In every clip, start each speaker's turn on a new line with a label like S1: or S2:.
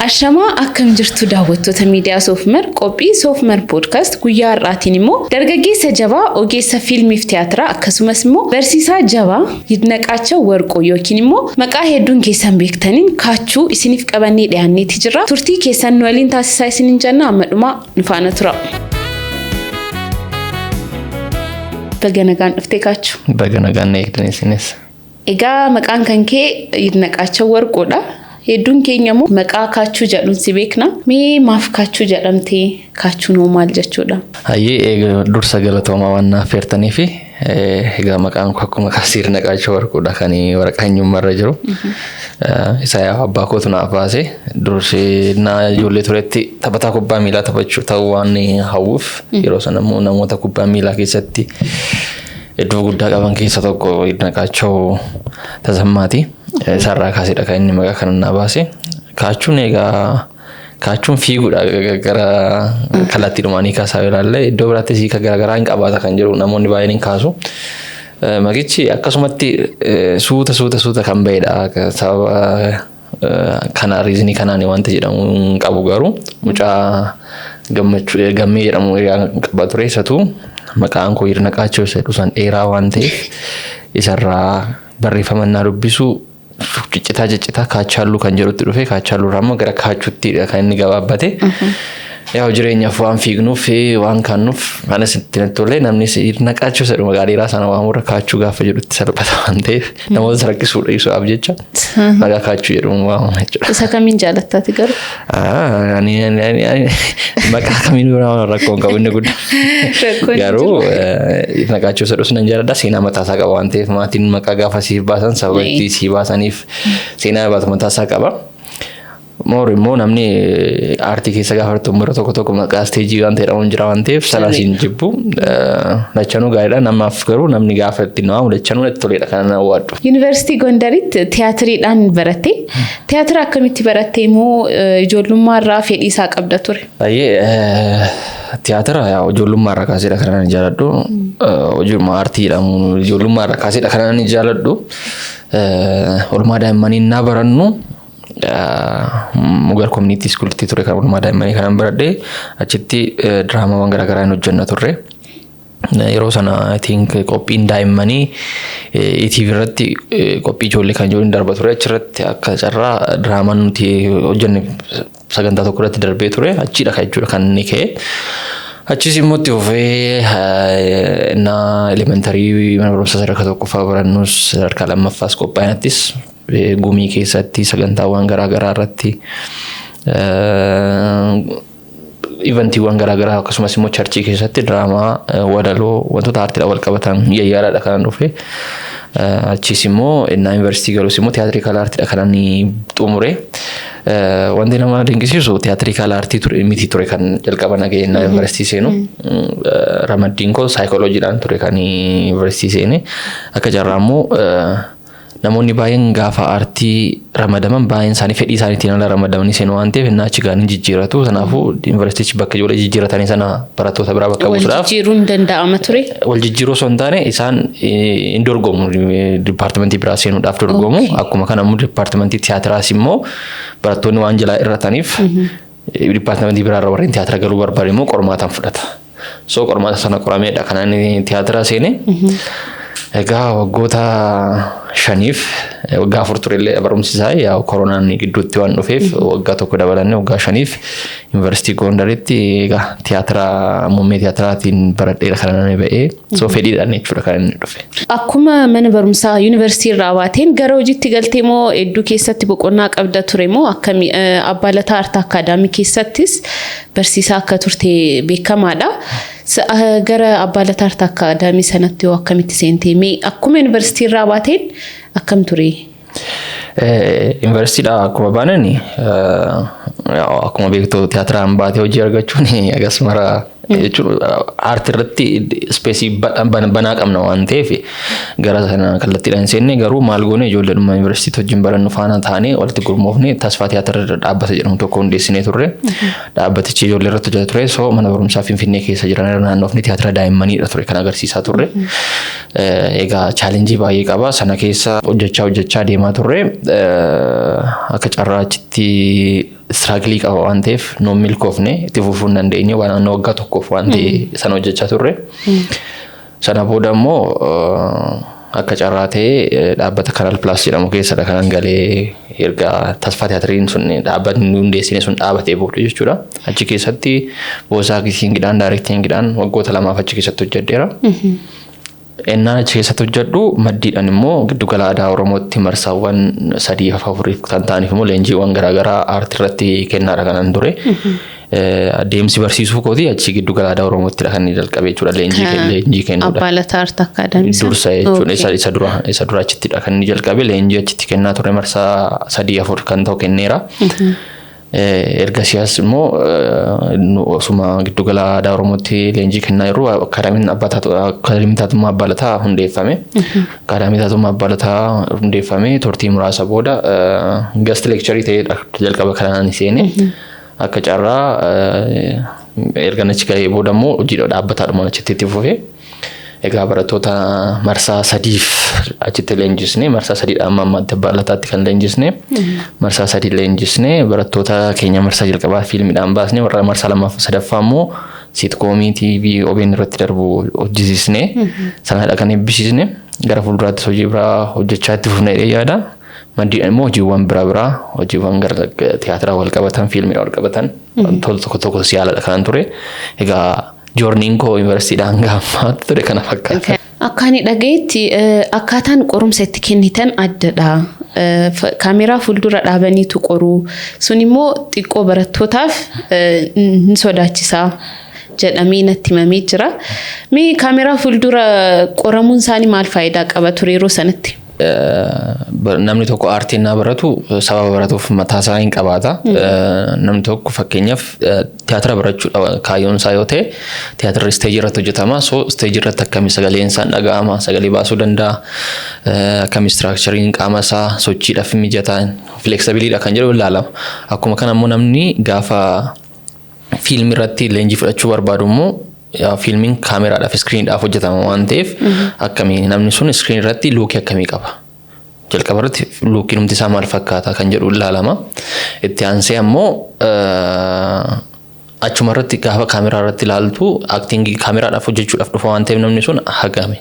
S1: Ashamaa, akkam jirtu daawwattoota miidiyaa Soofmer? Qophii Soofmer Podcast guyyaa har'aatiin immoo dargaggeessa jabaa, ogeessa fiilmiif tiyaatiraa, akkasumas immoo barsiisaa jabaa Yidnaqaachoo Warquu yookiin immoo maqaa hedduun keessan beektaniin Kaachuu isiniif qabannee dhiyaanneeti jirra. Turtii keessan nu waliin taasisaa isiniin jenna, amma dhumaa nu faana tura. Baga nagaan dhuftee, Kaachuu.
S2: Baga nagaan na eegdan isinis.
S1: Egaa maqaan kan kee Yidnaqaachoo Warquudha. Hedduun keenya immoo maqaa Kaachuu jedhuun si beekna. Mee maaf Kaachuu jedhamtee? Kaachuun hoo maal jechuudha?
S2: Hayyee, dursa galatoomaa waan naaf feertanii fi egaa maqaan koo akkuma kaasii Yidnaqaachoo Warquudha kan waraqaa eenyummaarra jiru. Isa yaa abbaa kootu naaf baase. Dursee na ijoollee turetti taphataa kubbaa miilaa taphachuu ta'uu waan hawwuuf, yeroo sana immoo namoota kubbaa miilaa keessatti iddoo guddaa qaban keessa tokko Yidnaqaachoo Tasammaati. Isarraa kaaseedha kan inni maqaa kana naa baase. Kaachuun egaa kaachuun fiiguudha, gara kallattii dhumaanii kaasaa yoo ilaalle iddoo biraattis hiika garaagaraa hin qabaata kan jiru namoonni baay'een hin kaasu. Maqichi akkasumatti suuta suuta suuta kan bahedha. Sababa kana, reason kanaan wanta jedhamu hin qabu, garuu mucaa Gammachuu Gammee jedhamu qaba ture, isatu maqaan koo Yidnaqaachoo isa jedhu san dheeraa waan ta'eef isarraa barreeffama naa dubbisu ciccitaa ciccitaa Kaachaalluu kan jedhutti dhufe. Kaachaalluu irraa immoo gara Kaachuutti kan inni gabaabbate. Yaa, jireenyaaf waan fiignuuf waan kaannuuf anas itti natti tolee, namnis Yidnaqaachoo isa jedhu maqaa dheeraa sana waamurra Kaachuu gaafa jedhutti salphata waan ta'eef, namoota rakkisuu dhiisuudhaaf jecha maqaa Kaachuu jedhamu waamama jechuudha.
S1: Isa kamiin jaalattaati garuu?
S2: Ani maqaa kamiin rakkoo hin qabu, inni guddaa.
S1: Rakkoon hin
S2: Garuu Yidnaqaachoo isa jedhus nan jaaladha. Seenaa mataasaa qaba waan ta'eef, maatiin maqaa gaafa siif baasan sababa itti sii baasaniif seenaa baatu mataasaa qaba. Moor immoo namni aartii keessa gaafa jirtu yeroo tokko tokko maqaa stage waan ta'e jira waan ta'eef sana siin jibbu. Lachanuu gaariidha namaaf, garuu namni gaafa ittiin waamu lachanuu natti toledha kan na waaddu.
S1: Yuunivarsiitii Gondaritti tiyaatiriidhaan baratte. Tiyaatira akkamitti baratte immoo, ijoollummaa irraa fedhii isaa qabda ture?
S2: Baay'ee tiyaatira ijoollummaa irraa kaaseedha kan ani jaaladhu. Hojiima aartii jedhamu ijoollummaa irraa kaaseedha kan ani jaaladhu. Oolmaa daa'immanii naa barannu Mugar Community Schoolitti ture kan oolmaa daa'immanii kanan baradhe. Achitti diraamaawwan garaagaraa hin hojjenna turre. Yeroo sana I think qophiin daa'immanii ETV irratti qophii ijoollee kan jiru hin darba ture. Achirratti akka carraa diraamaan nuti hojjenne sagantaa tokko irratti darbee ture. Achiidha kan jechuudha kan inni ka'e. Achis immoo itti fufee na elementary mana barumsaa sadarkaa tokkoffaa barannus, sadarkaa lammaffaas, qophaa'inattis gumii keessatti sagantaawwan garaagaraa irratti, eventiiwwan garaagaraa, akkasumas immoo church keessatti diraamaa, walaloo, wantoota aartiidhaan wal qabatan yayyaalaadha kanan dhufe. Achis immoo innaa yuunivarsiitii galus immoo theatrical artiidha kan inni xumure. Wanti nama dinqisiisu theatrical art ture miti ture kan jalqaba nagahee innaa yuunivarsiitii seenu. Ramaddiin koo saayikolojiidhaan ture kan yuunivarsiitii seene. Akka carraa immoo namoonni baay'een gaafa aartii ramadaman baay'een isaanii fedhii isaaniitiin ala ramadamanii seenu waan ta'eef, innaa achi ga'anii jijjiiratu. Kanaafuu yuunivarsiitichi bakka ijoollee jijjiiratanii sana barattoota biraa bakka
S1: Wal
S2: buusuudhaaf
S1: jijjiiruun danda'ama ture.
S2: Wal jijjiiruu osoo hin taane, isaan hin dorgomu, dipaartimentii biraa seenuudhaaf dorgomu. Akkuma kana immoo dipaartimentii tiyaatiraas immoo barattoonni waan jalaa irrataniif, dipaartimentii biraarra warreen tiyaatira galuu barbaade immoo qormaataan fudhata. So qormaata sana qorameedha kan inni tiyaatira seene. Egaa waggoota 5f, waggaa 4 turellee barumsi isaa, yaa koronaan gidduutti waan dhufeef waggaa tokko dabalannee waggaa 5f yuunivarsiitii Gondaritti egaa tiyaatira muummee tiyaatiraatiin baradheera kan inni ba'ee. So fedhiidhaan jechuudha kan inni dhufe.
S1: Akkuma mana barumsaa yuunivarsiitii irraa baateen gara hojiitti galtee moo hedduu keessatti boqonnaa qabda ture moo akkami? Abbaa Lataa Art Academy keessattis barsiisaa akka turte beekamaadha. Gara Abbaa Lataa Art Academy sanatti hoo akkamitti seentee? Mee akkuma yuunivarsiitii irraa baateen akkam ture?
S2: Yuunivarsiitiidhaa akkuma baanan, akkuma beektu tiyaatiraan baatee hojii argachuun agas mara jechuun aartii irratti space banaa qabna waan ta'eef gara sana kallattiidhaan hin seenne. Garuu maal goone, ijoolleedhuma yuunivarsiitii wajjin barannu faana taanee walitti gurmoofne Tasfaa Tiyaatira dhaabbata jedhamu tokko hundeessinee turre. Dhaabbatichi ijoollee irratti hojjeta ture. So mana barumsaa Finfinnee keessa jiran irra naannoofni tiyaatira daa'immaniidha ture kan agarsiisaa turre. Egaa challenge baay'ee qaba. Sana keessa hojjechaa hojjechaa deemaa turre. Akka carraa achitti Struggle qaba waan ta'eef nuun milkoofne, itti fufuu hin dandeenye. Waan naannoo waggaa tokkoof waan ta'e sana hojjechaa turre. Sana booda immoo akka carraa ta'ee dhaabbata Canal Plus jedhamu keessadha kanan galee, erga Tasfaa Tiyaatiriin sun dhaabbatni nu hundeessine sun dhaabatee booda jechuudha. Achi keessatti voice actingiidhaan, directingiidhaan waggoota 2f achi keessatti hojjedheera. Ennaan achi keessatti hojjedhu maddiidhaan immoo Giddugala Aadaa Oromootti marsaawwan sadii afuriif kan ta'aniif immoo leenjiiwwan garaagaraa aartii irratti kennaadha kanan ture. Adeemsi barsiisuu kooti achi Giddugala Aadaa Oromoottidha kan inni jalqabe jechuudha, leenjii kennuudha.
S1: Abbaa Lataa Art Academy.
S2: Dursa jechuudha, isa dura achittidha kan inni jalqabe. Leenjii achitti kennaa ture, marsaa sadii afur kan ta'u kenneera. Erga siyaas immoo osuma Giddugala Aadaa Oromootti leenjii kennaa jiru Akaadaamiin Taatummaa Abbaa Lataa hundeeffame. Akaadaamii Taatummaa Abbaa Lataa hundeeffame turtii muraasa booda guest lecturer ta'ee jalqaba kanaan seene. Akka carraa erga achi gahee booda immoo hojii dhaabbataadhuma achitti itti fufee. Egaa barattoota marsaa sadiif achitti leenjisne, marsaa sadiidha amma ammaatti Abbaa Lataatti kan leenjisne. Marsaa sadii leenjisne, barattoota keenya marsaa jalqabaa fiilmiidhaan baasne, warra marsaa lammaffaa sadaffaa immoo sitcomii TV OBN irratti darbu hojjisiisne, sanadha kan eebbisiisne. Gara fuulduraattis hojii biraa hojjechaa itti fufna jedhee yaada. Maddiidhaan immoo hojiiwwan biraa biraa, hojiiwwan gara tiyaatiraa wal qabatan, fiilmiidhaan wal qabatan wantoota tokko tokko yaaladha kanan ture. Egaa journeyn koo yuunivarsiitiidhaan hanga ammaatti ture kana fakkaata.
S1: Akka ani dhagayetti akkaataan qorumsa itti kennitan addadha. Kaameraa fuuldura dhaabaniitu qoru. Sun immoo xiqqoo barattootaaf hin sodaachisaa jedhamee natti himamee jira. Mee kaameraa fuuldura qoramuun isaanii maal faayidaa qaba ture yeroo sanatti?
S2: Namni tokko aartii naa baratu sababa baratuuf mataa isaa hin qabaata. Namni tokko fakkeenyaaf tiyaatira barachuudha kaayyoon isaa yoo ta'e, tiyaatirri isteejii irratti hojjetama. So isteejii irratti akkamii sagaleen isaa dhaga'ama, sagalee baasuu danda'a, akkamii structureiin qaama isaa sochiidhaaf mijataa, flexibleiidha kan jedhu ilaalama. Akkuma kana immoo namni gaafa fiilmii irratti leenjii fudhachuu barbaadu immoo fiilmiin kaameraadhaaf, screeniidhaaf hojjetama waan ta'eef, akkamii namni sun screen irratti lookii akkamii qaba. Jalqaba irratti lookiin humti isaa maal fakkaata kan jedhu ilaalama. Itti aansee ammoo achuma irratti gaafa kaameraa irratti ilaaltu actingii kaameraadhaaf hojjechuudhaaf dhufa waan ta'eef, namni sun hagame.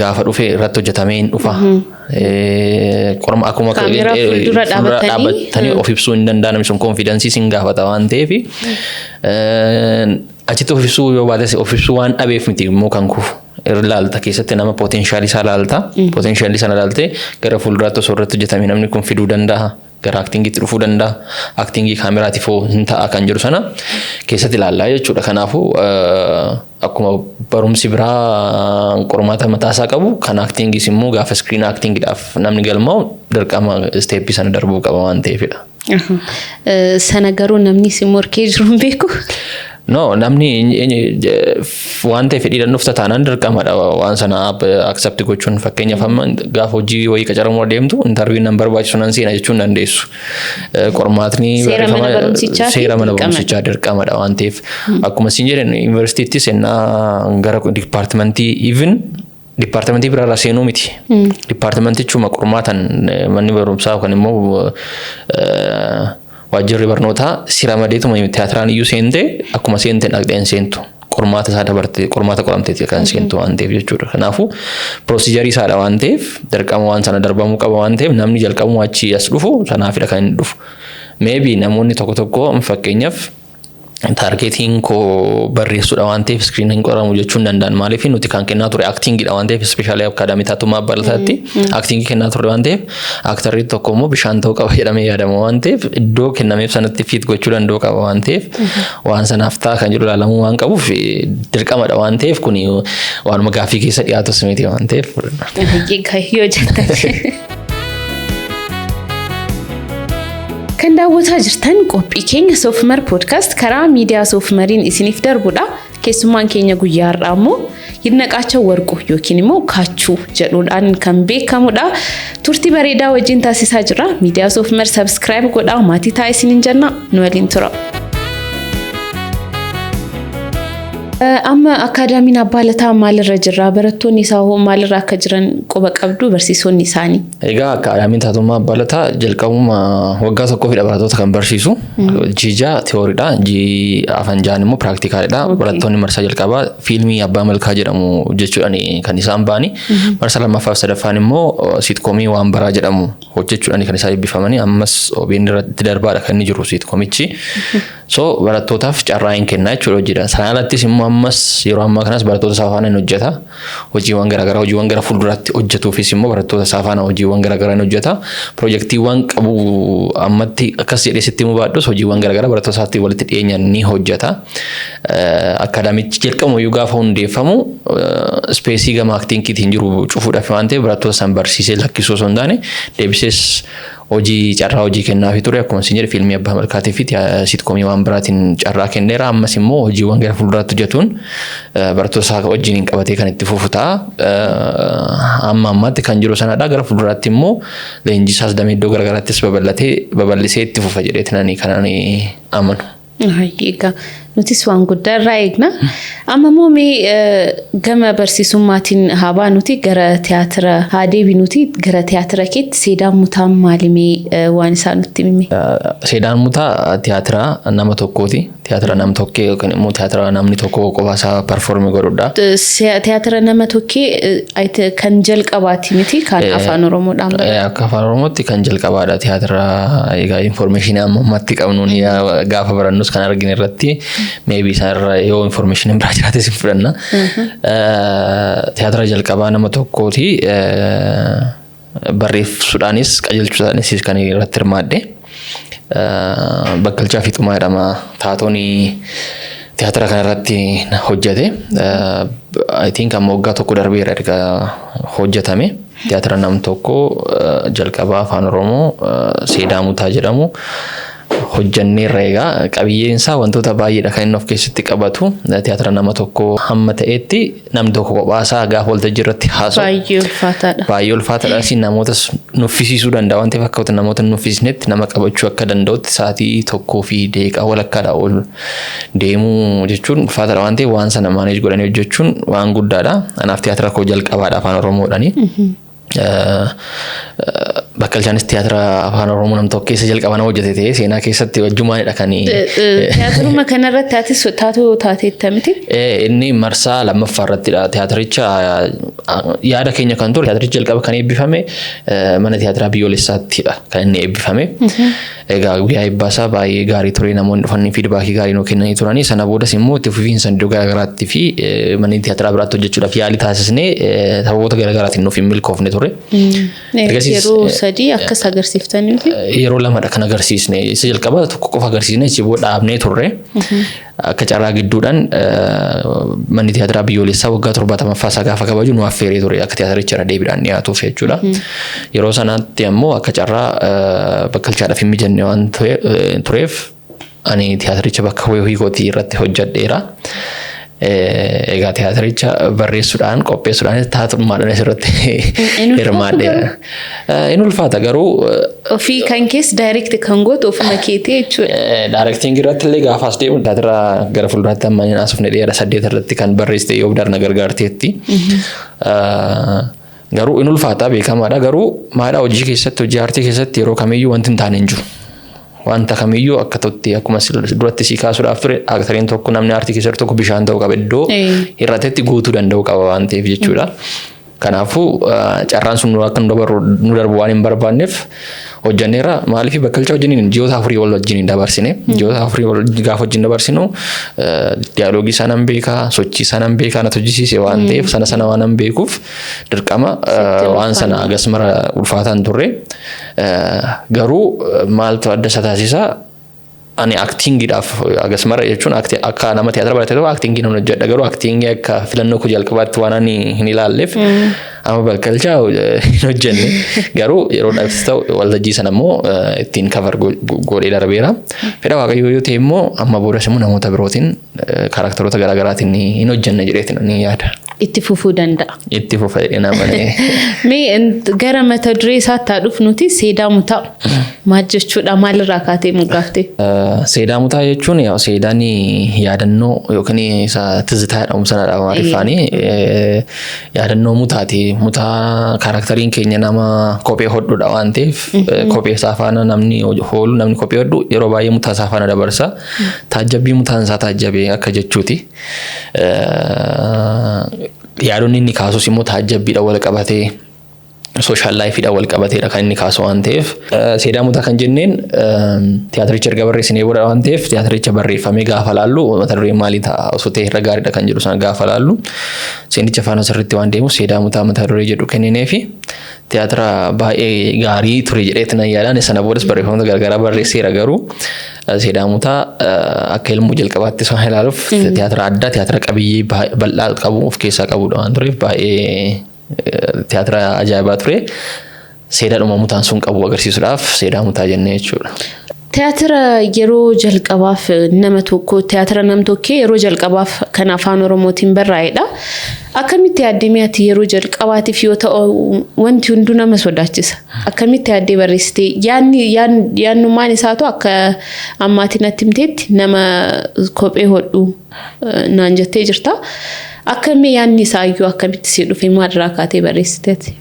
S2: Gaafa dhufe irratti hojjetamee hin dhufa. Qorma akkuma
S1: Kaameraa fuuldura
S2: dhaabbatanii of ibsuu hin danda'a, namni sun confidence sin gaafata waan ta'eef, achitti of ibsuu yoo baates of ibsuu waan dhabeef miti immoo kan kufu. Ilaalta keessatti nama potentialii isaa ilaalta. Potentialii sana ilaaltee gara fuulduraatti osoo irratti hojjetame namni kun fiduu danda'a. Gara actingiitti dhufuu danda'a. Actingii kaameraatiif hoo hin ta'a kan jedhu sana keessatti ilaallaa jechuudha. Kanaafuu akkuma barumsi biraa qormaata mataasaa qabu, kan actingiis immoo gaafa screen actingiidhaaf namni galmaa'u dirqama steppii sana darbuu qaba waan ta'eefidha.
S1: Sana garuu namni si morkee jiru hin beeku.
S2: No, namni waan ta'e fedhiidhaan dhufta taanaan dirqamadha waan sana accept gochuun. Fakkeenyaaf amma gaafa hojii wayii qacaramuu adeemtu interviewn nan barbaachisu, nan seena jechuun dandeessu. Qormaatni
S1: Seera mana barumsichaa fi
S2: seera mana
S1: dirqamadha.
S2: barumsichaa dirqamadha waan ta'eef, akkuma isin jedhan yuunivarsiitiittis ennaa gara departmentii, even departmentii biraarraa seenuu miti. Departmentichuma qormaatan manni barumsaa yookaan immoo waajjirri barnootaa si ramadeetuma tiyaatiraan iyyuu seente, akkuma seenteen dhaqxeen seentu. Qormaata isaa dabarte, qormaata qoramteeti kan seentu waan ta'eef jechuudha. Kanaafuu procedureii isaadha waan ta'eef dirqama waan sana darbamuu qaba waan ta'eef, namni jalqabuma achii as dhufu sanaafidha kan inni dhufu. Maybe namoonni tokko tokko fakkeenyaaf targetiin koo barreessuudha waan ta'eef screen hin qoramu jechuu hin danda'an. Maaliif nuti kan kennaa ture actingiidha waan ta'eef, especially akaadaamii Taatummaa Abbaa Lataatti actingii kennaa ture waan ta'eef, actorri tokko immoo bishaan ta'uu qaba jedhamee yaadama waan ta'eef, iddoo kennameef sanatti fit gochuu danda'u qaba waan ta'eef, waan sanaaf ta'a kan jedhu ilaalamuu waan qabuuf, dirqamadha waan ta'eef, kuni waanuma gaaffii keessa dhiyaatus miti waan ta'eef.
S1: Yoo jettan. Kan daawwataa jirtan qophii keenya Soofumar Podcast karaa miidiyaa Soofumariin isiniif darbudha. Keessummaan keenya guyyaa har'aa immoo Yidnaqaachoo Warquu yookiin immoo Kaachuu jedhuudhaan kan beekamudha. Turtii bareedaa wajjin taasisaa jira. Miidiyaa Soofumar subscribe godhaa, maatii ta'a isiniin jenna, nu waliin tura. Amma akaadaamiin Abbaa Lataa maalirra jira? Barattoonni isaa hoo maalirra akka jiran quba qabdu, barsiisonni isaanii?
S2: Egaa akaadaamiin taatummaa Abbaa Lataa jalqabuma waggaa tokkoofidha barattoota kan barsiisu. Ji'a tiyooriidha. Ji'a afan ja'an immoo practicalidha. Barattoonni marsaa jalqabaa fiilmii Abbaa Malkaa jedhamu hojjechuudhaan kan isaan ba'ani. Marsaa lammaffaa fi sadaffaan immoo sitcomii Waan Baraa jedhamu hojjechuudhaan kan isaan eebbifamanii, ammas OBN irratti darbaadha kan inni jiru sitcomichi. So barattootaaf carraa hin kennaa jechuudha hojiidha. Sanaan alattis immoo ammas yeroo ammaa kanas barattoota isaa faana hin hojjeta. Hojiiwwan garaagaraa, hojiiwwan gara fuulduraatti hojjetuufis immoo barattoota isaa faana hojiiwwan garaagaraa hin hojjeta. Piroojeektiiwwan qabu ammatti akkas jedhee sitti himuu baadhus, hojiiwwan garaagaraa barattoota isaatti walitti dhiyeenyaan ni hojjeta. Akaadaamichi jalqabumayyuu gaafa hundeeffamu spaceii gama actingiitiin jiru cufuudhaaf waan ta'eef, barattoota san barsiisee lakkisuu osoo hin taane, deebisees hojii, carraa hojii kennaafii ture. Akkuma isin jedhe, fiilmii Abbaa Malkaatii fi sitcomii Waan Biraatiin carraa kenneera. Ammas immoo hojiiwwan gara fuulduraatti hojjetuun barattoota isaa wajjin qabatee kan itti fufu ta'a. Amma ammaatti kan jiru sanadha. Gara fuulduraatti immoo leenjii isaas damee iddoo garaagaraattis babal'atee babal'isee itti fufa jedheetiin ani kan ani amanu.
S1: Egaa nutis waan guddaa irraa eegna. Amma immoo mee gama barsiisummaatiin haa baanuti, gara tiyaatira haa deebinuti. Gara tiyaatira keetti, Seedaan Mutaan maalimee, waan isaa nutti himi?
S2: Seedaan Mutaa tiyaatira nama tokkooti. Tiyaatira nam tokkee yookiin immoo tiyaatira namni tokko qofa isaa perform godhudha.
S1: Tiyaatira nama tokkee kan jalqabaati miti kan afaan Oromoodhaan
S2: barreeffame? Akka afaan Oromootti kan jalqabaadha tiyaatira. Egaa informationii amma ammatti qabnuun, gaafa barannus kan argine irratti, maybe isaanirra yoo informationii biraa jiraates hin fudhanna. Tiyaatira jalqabaa nama tokkooti. Barreessuudhaanis qajeelchuudhaanis kan irratti hirmaadhe. Bakkalchaa Fiixumaa jedhama taatoon tiyaatira kana irratti hojjete. I think amma waggaa tokko darbeera erga hojjetame. Tiyaatira nam tokko jalqabaa afaan Oromoo Seedaa Mutaa jedhamu hojjanneerra. Egaa qabiyyeen isaa wantoota baay'eedha kan inni of keessatti qabatu. Tiyaatira nama tokko hamma ta'etti namni tokko kophaasaa gaafa waltajjii irratti haasa'u.
S1: Baay'ee ulfaataadha.
S2: Baay'ee ulfaataadha. Si namootas nuffisiisuu danda'a waan ta'eef, akka namoota nuffisnetti nama qabachuu akka danda'utti, sa'aatii tokkoo fi daqiiqaa walakkaadha ol deemuu jechuun ulfaataadha waan ta'eef, waan sana manage godhanii hojjechuun waan guddaadha. Anaaf tiyaatira koo jalqabaadha afaan Oromoodhaani. Bakkalchaanis tiyaatira afaan Oromoo nam tokko keessa jalqaba nama hojjete ta'ee seenaa keessatti wajjumaanidha kan.
S1: Tiyaatiruma kanarratti atis taatoo taateetta miti?
S2: Inni marsaa lammaffaa irrattidha. Tiyaatiricha yaada keenya kan ture, tiyaatiricha jalqaba kan eebbifame mana tiyaatiraa biyyoolessaattidha kan inni eebbifame. Egaa guyyaa eebbaasaa baay'ee gaarii ture, namoonni dhufanii feedbackii gaarii nuu kennanii turanii. Sana boodas immoo itti fufiinsaan iddoo garaagaraatti fi manneen tiyaatiraa biraatti hojjechuudhaaf yaalii taasisnee sababoota garaagaraatiin nuuf hin milkoofne ture.
S1: Yeroo sadii akkas agarsiiftanii miti?
S2: Yeroo lamadha kan agarsiisne. Isa jalqaba tokko qofa agarsiisne, achi booda dhaabnee turre. Akka carraa gidduudhaan manni tiyaatiraa biyyoolessaa waggaa 70ffaa isaa gaafa kabaju nu affeeree ture akka tiyaatiricha irra deebiidhaan dhiyaatuuf jechuudha. Yeroo sanaatti ammoo akka carraa bakkalchaadhaaf hin mijanne waan tureef, ani tiyaatiricha bakka bu'ee kootii irratti hojjedheera. Egaa tiyaatiricha barreessuudhaan, qopheessuudhaan, taatummaadhaan asirratti hirmaadheera. In ulfaata garuu.
S1: Ofii kan keessa direct kan gootu ofuma keetii jechuudha.
S2: Directingii irratti illee gaafa as deemu, tiyaatira gara fuulduraatti amma hin haasofne dheera saddeet irratti kan barreessite yoo na gargaarteetti. Garuu in ulfaata, beekamaadha. Garuu maalidhaa, hojii keessatti, hojii aartii keessatti yeroo kamiyyuu wanti hin taane hin jiru. Wanta kamiyyuu akka ta'utti, akkuma duratti si kaasuudhaaf ture, actoriin tokko, namni aartii keessa jiru tokko bishaan ta'uu qaba, iddoo hir'atetti guutuu danda'uu qaba waan ta'eef jechuudha. Kanaafuu carraan sun akka nu darbu waan hin barbaanneef hojjanneerra. Maaliif, bakkalcha wajjiniin ji'oota 4 wal wajjiniin dabarsine. Ji'oota 4 wal gaafa wajjin dabarsinu dialogueii isaa nan beekaa, sochii isaa nan beekaa, natu hojjisiise waan ta'eef, sana sana waan nan beekuuf dirqama waan sana agas mara ulfaataan turre. Garuu maaltu adda isa taasisa? Ani actingiidhaaf agas mara jechuun, akka nama tiyaatira barate tokko actingii nan hojjedha, garuu actingii akka filannoo koo jalqabaatti waan ani hin ilaalleef amma bakkalchaa hin hojjenne. Garuu yeroo dhaabsi ta'u waltajjii sana immoo ittiin cover godhee darbeera. Fedha Waaqayyoo yoo ta'e immoo amma boodas immoo namoota birootiin characteroota garaagaraatiin hin hojjenna jedheetiin ni yaada.
S1: Itti fufuu danda'a.
S2: Itti fufa jedhee nama.
S1: Mee gara mata duree isaatti haa dhufnuti, Seedaa Mutaa. Maal jechuudha? Maalirraa kaatee moggaafte?
S2: Seedaa mutaa jechuun seedaan yaadannoo yookiin isa tizitaa jedhamu sanadha Amaariffaani. Yaadannoo mutaati. Mutaa characteriin keenya nama kophee hodhudha waan ta'eef, kophee isaa faana namni hoolu, namni kophee hodhu yeroo baay'ee mutaa isaa faana dabarsa. Taajjabbii mutaan isaa taajjabee akka jechuuti. Yaadonni inni kaasus immoo taajjabbiidha wal qabatee, social lifeiidhaan wal qabateedha kan inni kaasu waan ta'eef. Seedaa mutaa kan jenneen tiyaatiricha erga barreessinee booda waan ta'eef, tiyaatiricha barreeffamee gaafa laallu mata dureen maalii ta'a osoo ta'e irra gaariidha kan jedhu sana gaafa laallu, seenicha faana sirriitti waan deemuuf seedaa mutaa mata duree jedhu kenninee fi tiyaatira baay'ee gaarii ture jedheetti nan yaadaan. Sana boodas barreeffamoota garaagaraa barreesseera, garuu seedaa mutaa akka ilmuu jalqabaatti osoo ilaaluuf tiyaatira addaa, tiyaatira qabiyyee bal'aa qabu of keessaa qabudha waan tureef, baay'ee tiyaatira ajaa'ibaa ture. Seedaadhuma mutaan sun qabu agarsiisuudhaaf seedaa mutaa jennee jechuudha.
S1: Tiyaatira yeroo jalqabaaf nama tokko, tiyaatira nam tokkee yeroo jalqabaaf kan Afaan Oromootiin barraa'edha. Akkamitti yaaddee ati yeroo jalqabaatiif yoo ta'u, wanti hunduu nama sodaachisa. Akkamitti yaaddee barreessitee? Yaadni yaadnummaan isaatu akka ammaatiin natti himteetti nama kophee hodhu naan jettee jirta. Akkamii yaadni isaayyuu akkamitti si dhufe? Maalirraa kaatee barreessiteeti?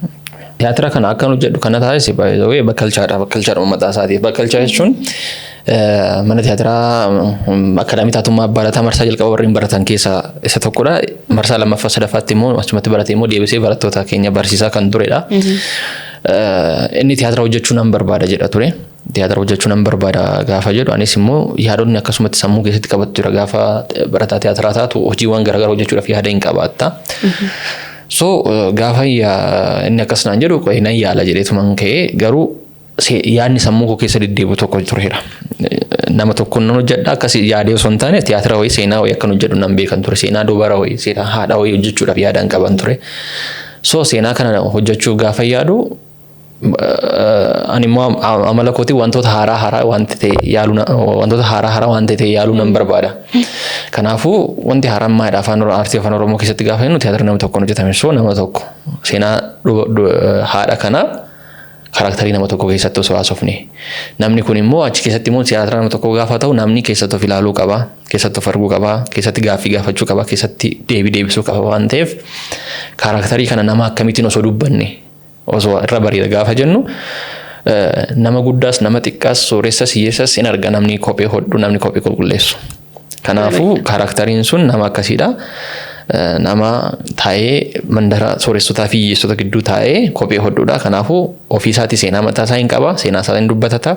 S2: Tiyaatira kana akkan hojjedhu kana taasise baay'ee Bakkalchaadha. Bakkalchaadha mataa isaatiif. Bakkalchaa jechuun mana tiyaatiraa akkaadaamii taatummaa Abbaa Lataa marsaa jalqaba warreen baratan keessaa isa tokkodha. Marsaa lammaffaa sadaffaatti immoo achumatti baratee immoo deebisee barattoota keenya barsiisaa kan turedha. Inni tiyaatira hojjechuu nan barbaada jedha ture. Tiyaatira hojjechuu nan barbaada gaafa jedhu, anis immoo yaadonni akkasumatti sammuu keessatti qabattu jira. Gaafa barataa tiyaatiraa taatu hojiiwwan garaagaraa hojjechuudhaaf yaada hin qabaatta. So gaafa inni akkas naan jedhu nan yaala jedheetuman ka'ee, garuu yaadni sammuu koo keessa deddeebi'u tokko tureera. Nama tokkoon nan hojjedha akkas yaadee osoo hin taane, tiyaatira wayii, seenaa wayii akkan hojjedhu nan beekan ture. Seenaa dubara wayii, seenaa haadha wayii hojjechuudhaaf yaadaan qaban ture. So seenaa kana hojjechuu gaafa yaadu, ani immoo amala kootii wantoota haaraa haaraa wanti ta'e yaaluu, wantoota haaraa haaraa wanti ta'e yaaluu nan barbaada. Kanaafuu wanti haaraan maalidha afaan aartii Afaan Oromoo keessatti gaafa jennu, tiyaatira nama tokkoon hojjetame. So nama tokko seenaa haadha kanaa characterii nama tokko keessatti osoo haasofne. Namni kun immoo achi keessatti immoo tiyaatira nama tokko gaafa ta'u, namni keessatti of ilaaluu qaba, keessatti of arguu qaba, keessatti gaaffii gaafachuu qaba, keessatti deebii deebisuu qaba waan ta'eef, characterii kana nama akkamiitiin osoo dubbanne osoo irra bareeda gaafa jennu, nama guddaas, nama xiqqaas, sooressas, hiyyeessas hin arga namni kophee hodhu, namni kophee qulqulleessu. Kanaafuu characteriin sun nama akkasiidha. Nama taa'ee mandara sooressotaa fi hiyyeessota gidduu taa'ee kophee hodhuudha. Kanaafuu ofii isaatii seenaa mataa isaa hin qaba. Seenaa isaa hin dubbatata.